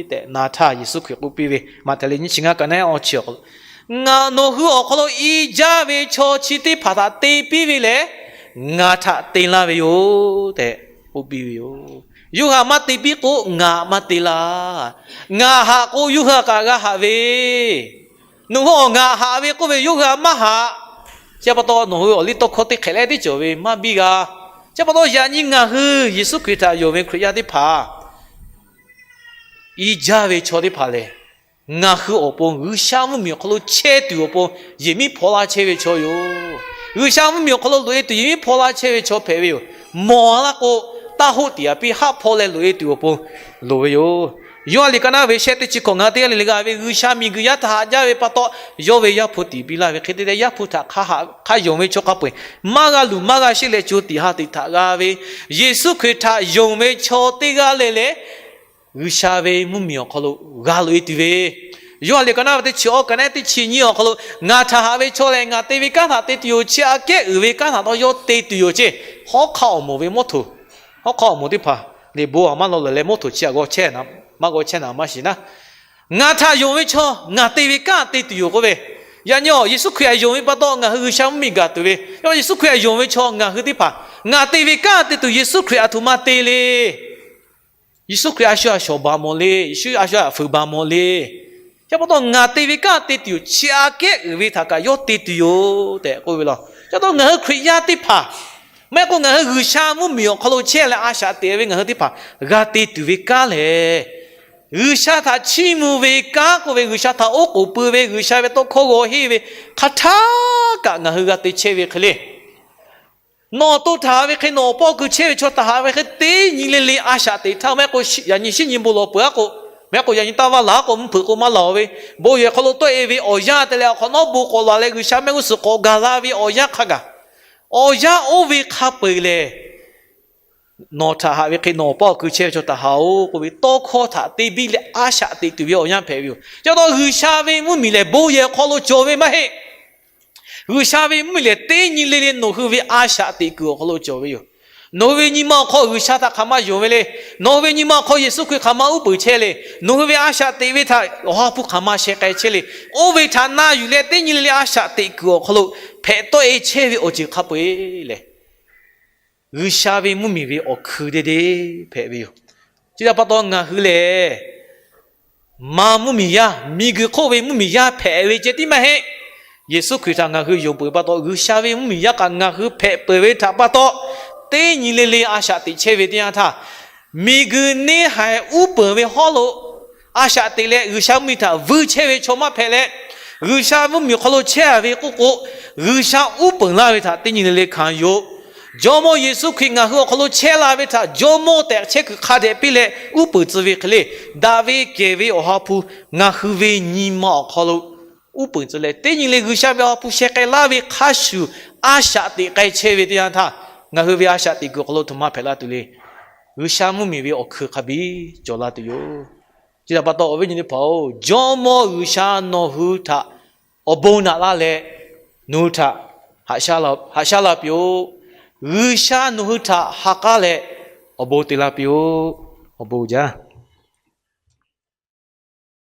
tehꞈ, naˬ htaˇ Yeˍsuˆ Hkriꞈ k'oˆ piˇ ve, Maꞈhtehˍ liꞈ nyiˇ chi ngaˇ, ka naˉ awˇ chi awˬ hk'aw lo, Ngaˬ nawˬ hui awˬ hk'aw lo i jaˇ ve chaw chi teˇ hpaˍ htaꞈ te piˇ ve lehˬ, ngaˬ htaꞈ te laˇ ve yoˬ tehꞈ k'oˆ piˇ ve yoˬ. Yawˇ hui htaꞈ maˇ te piˇ k'o, ngaˬ htaꞈ maˇ te laˇ. Ngaˬ haꞈ k'o, yawˇ hui htaꞈ kaꞈ g'a haꞈ ve, nawˬ hui awˬ ngaˬ haꞈ ve k'oˆ ve, yawˇ hui htaꞈ maˇ haꞈ. Chi pa taw nawˬ hui awˬ liˇ tawˇ hkawˇ teˇ hk'ehꞈ leh teˇ cawˬ ve maˇ biˇ g'a. Chi pa taw yaꞈ nyi ngaˬ hui Yeˍsuˆ Hkriꞈ htaꞈ yonˍ ve Hkriꞈ yaˇ teˇ hpaˍ, i jaˇ ve chaw teˇ hpaˍ lehˬ, ngaˬ hui awˬ pon G'uiˬsha mvuhˇmiˬ awˬ hk'aw lo chehˇ tuˬ awˬ pon yehˬ miˉ hpaw laˇ chehˇ ve chaw yoˬ. G'uiˬsha mvuhˇmiˬ awˬ hk'aw lo loꞈ-e tuˬ yehˬ miˉ hpaw laˇ chehˇ ve chaw hpehꞈ ve yoˬ. Mawˬ-a laˇ k'o, taˇ hoˆ tiꞈ-a piˇ haˆ hpaw leh loꞈ-e tuˬ awˬ pon loˍ ve yoˬ. Yoˇhanˬ liꞈ ka naˉ ve shehˆ teˇ chi hkawꞈ ngaˬ teˇ g'aˇ le le g'a ve, G'uiˬsha miˬguiˬ yaˇ htaꞈ haꞈ jaˇ ve pa taw, yawˇ ve Yaˇ hpu tiꞈ piˇ laˇ ve hk'e te leh, Yaˇ hpu htaꞈ hk'a haꞈ hk'a yonˍ ve chaw hk'a peu-eˬ maˇ g'a luˬ maˇ g'a sheˆ leh co tiꞈ ha tiꞈ htaꞈ g'a ve, Yeˍsuˆ Hkriꞈ htaꞈ yonˍ ve chaw teˇ g'aˇ le le G'uiˬsha ve mvuhˇmiˬ awˬ hk'aw lo g'a loꞈ-e tuˬ ve, Yoˇhanˬ liꞈ ka naˆ ve teˇ chi awˇ ka naˆ teˇ chi nyiˇ awˬ hk'aw lo, Ngaˬ htaꞈ haꞈ ve chaw lehˬ, ngaˬ te ve kanˉ htaꞈ te tuˬ yoˬ. Chi aꞈ kehˉ uiˍ ve kanˉ htaꞈ dawˇ yawˇ te tuˬ yoˬ ceˇ. Hawˉ hk'aˆ awˬ moˍ ve mawˇ htoꞈ, hawˉ hk'aˆ awˬ moˍ teˇ hpaˍ liꞈ bon aˬ maˇ law lehˬ leh, mawˇ htoꞈ chi aꞈ g'aw chehˇ, maˇ g'aw chehˇ naˍ maˇ shiˍ naˉ. Ngaˬ htaꞈ yonˍ ve chaw ngaˬ te ve kanˉ te tuˬ yoˬ k'oˆ ve. Yaꞈ nyi awˬ Yeˍsuˆ Hkriꞈ htaꞈ yonˍ ve pa taw ngaˬ hui G'uiˬsha mvuhˇ miˬ gaˬ tuˬ ve. Yaꞈ Yeˍsuˆ Hkriꞈ htaꞈ yonˍ ve chaw ngaˬ hui teˇ hpaˍ ngaˬ te ve kanˉ te tuˬ Yeˍsuˆ Hkriꞈ aˬ htoꞈ ma te le. Yeˍsuˆ Hkriꞈ a shu a shawˍ baˬ mawˬ le. Yeˍsuˆ a shu a fuiˍ baˬ mawˬ le. Chi pa taw ngaˬ te ve kanˉ te tuˬ yoˬ. Chi aꞈ kehˉ uiˍ ve htaꞈ kaꞈ yawˇ te tuˬ yoˬ tehꞈ k'oˆ ve law. Chi pa taw ngaˬ hui Hkriꞈ yaˇ teˇ hpaˍ, maˇ heˆ k'o ngaˬ hui G'uiˬsha mvuhˇ miˬ awˬ hk'aw lo chehˇ leh a shaꞈ teꞈ ve ngaˬ hui teˇ hpaˍ g'a te tuˬ ve kanˉ lehˬ, G'uiˬsha htaꞈ chiˇ mvuh ve kanˉ k'oˆ ve, G'uiˬsha htaꞈ oˉ k'oˍ pui ve, G'uiˬsha ve tawˇ hkawˇ g'aw henˇ ve hk'aˬ htaˇ kaꞈ ngaˬ hui g'a te chehˇ ve hk'e le. Nawˬ to htaꞈ haꞈ ve hk'e, nawˬ awˬ paˇ awˬ kui chehˇ ve chaw htaꞈ haꞈ ve hk'e, teˇ nyi le le a shaꞈ teꞈ htaˇ, maˇ heˆ k'o yaꞈ nyi shinˉ nyi bon lawˬ peuˬ aˉ k'o, maˇ heˆ k'o yaꞈ nyi taˇ vaˇ laˬ aˉ k'o, mvuhˇ hpeuꞈ k'o maˇ laˬ ve, bon yehˬ hk'aw lo tawˆ e ve awˬ yanˇ te leh awˬ hk'awꞈ nawˉ bon k'awꞈ laˬ leh G'uiˬsha mehˆ g'uˇ suhˍ k'awꞈ gaˬ la ve awˬ yanˇ hk'a gaˬ, awˬ yanˇ oˇ ve hk'a peu-eˬ lehˬ, nawˬ htaꞈ haꞈ ve hk'e nawˬ awˬ paˇ awˬ kui chehˇ ve chaw htaꞈ haꞈ-oˬ k'oˆ ve tawˇ hkawˇ htaꞈ te biˇ leh a shaꞈ teꞈ tuˬ ve awˬ yanˇ hpehꞈ ve yoˬ. Chi pa taw G'uiˬsha ve mvuhˇ miˬ lehˬ bon yehˬ hk'aw lo cawˬ ve maˇ heˆ. G'uiˬsha ve mvuhˇ miˬ lehˬ teˇ nyi le le nawˬ hui ve a shaꞈ teꞈ kuiˬ awˬ hk'aw lo cawˬ ve yoˬ. Nawˬ hui ve nyi ma awˬ hk'aw G'uiˬsha htaꞈ hk'aˬ ma yonˍ ve le. Nawˬ hui ve nyi ma awˬ hk'aw Yeˍsuˆ Hkriꞈ hk'aˬ ma uˉ peunˍ chehˇ le. Nawˬ hui ve a shaꞈ teꞈ ve htaꞈ Awˬ ha hpu hk'aˬ ma sheh k'ai chehˇ le. Oˇ ve htaꞈ na yuˬ leh teˇ nyi le le a shaꞈ teꞈ kuiˬ awˬ hk'aw lo hpehꞈ tawˆ e chehˇ ve awˬ ceuˬ hk'a peu-eˬ lehˬ, G'uiˬsha ve mvuhˇ miˬ ve awˬ hkui deˇ deˇ hpehꞈ ve yoˬ. Chi htaꞈ pa taw ngaˬ hui lehˬ, ma mvuhˇ miˬ yaˇ, miˬguiˬ hk'oˆ ve mvuhˇ miˬ yaˇ hpehꞈ ve ceh tiˉ maˇ heˆ. Yeˍsuˆ Hkriꞈ htaꞈ ngaˬ hui yonˍ peuˬ pa taw, G'uiˬsha ve mvuhˇ miˬ yaˇ kaꞈ ngaˬ hui hpehꞈ peuˬ ve htaꞈ pa taw, teˇ nyi le le a shaꞈ teꞈ chehˇ ve teˇ yanˇ htaˇ, miˬguiˬ neˇ haiˬ uˉ peunˍ ve hawˉ lo a shaꞈ teꞈ leh G'uiˬsha mvuhˇ miˬ htaꞈ vuiˇ chehˇ ve chaw maˇ hpehꞈ leh, G'uiˬsha mvuhˇ miˬ awˬ hk'aw lo chehˇ ve k'oˆ k'o, G'uiˬsha uˉ peunˍ laˇ ve htaꞈ teˇ nyi le le hkanˍ yoˬ. Jawˇmawˇ Yeˍsuˆ Hkriꞈ ngaˬ hui awˬ hk'aw lo chehˇ la ve htaꞈ jawˇmawˇ tehꞈ chehˇ kuiˬ hk'a dehꞈ piˇ leh uˉ peunˍ tcuh ve hk'e le, daꞈ ve kehˬ ve Awˬ ha hpu ngaˬ hui ve nyi ma awˬ hk'aw lo uˉ peunˍ tcuh leh, teˇ nyi le G'uiˬsha ve Awˬ ha hpu sheh k'ai laˇ ve hk'a shuˍ a shaꞈ teꞈ k'ai chehˇ ve teˇ yanˇ htaˇ, ngaˬ hui ve a shaꞈ teꞈ kuiˬ awˬ hk'aw lo htoꞈ ma hpehꞈ la tuˬ le. G'uiˬsha mvuhˇ miˬ ve awˬ hkui hk'a biˇ cawˬ la tuˬ yoˬ. Chi htaꞈ pa taw, awˬ viˉ nyi teˇ hpaˍ-oˬ, Jawˇmawˇ G'uiˬsha nawˬ hui htaꞈ awˬ bon naꞈ laˇ leh, nawˬ hui htaꞈ haꞈ shaˉ la piˇ-oˆ. G'uiˬsha nawˬ hui htaꞈ ha k'aˉ leh awˬ bon te laˇ piˇ-oˆ. Awˬ bon jaˇ.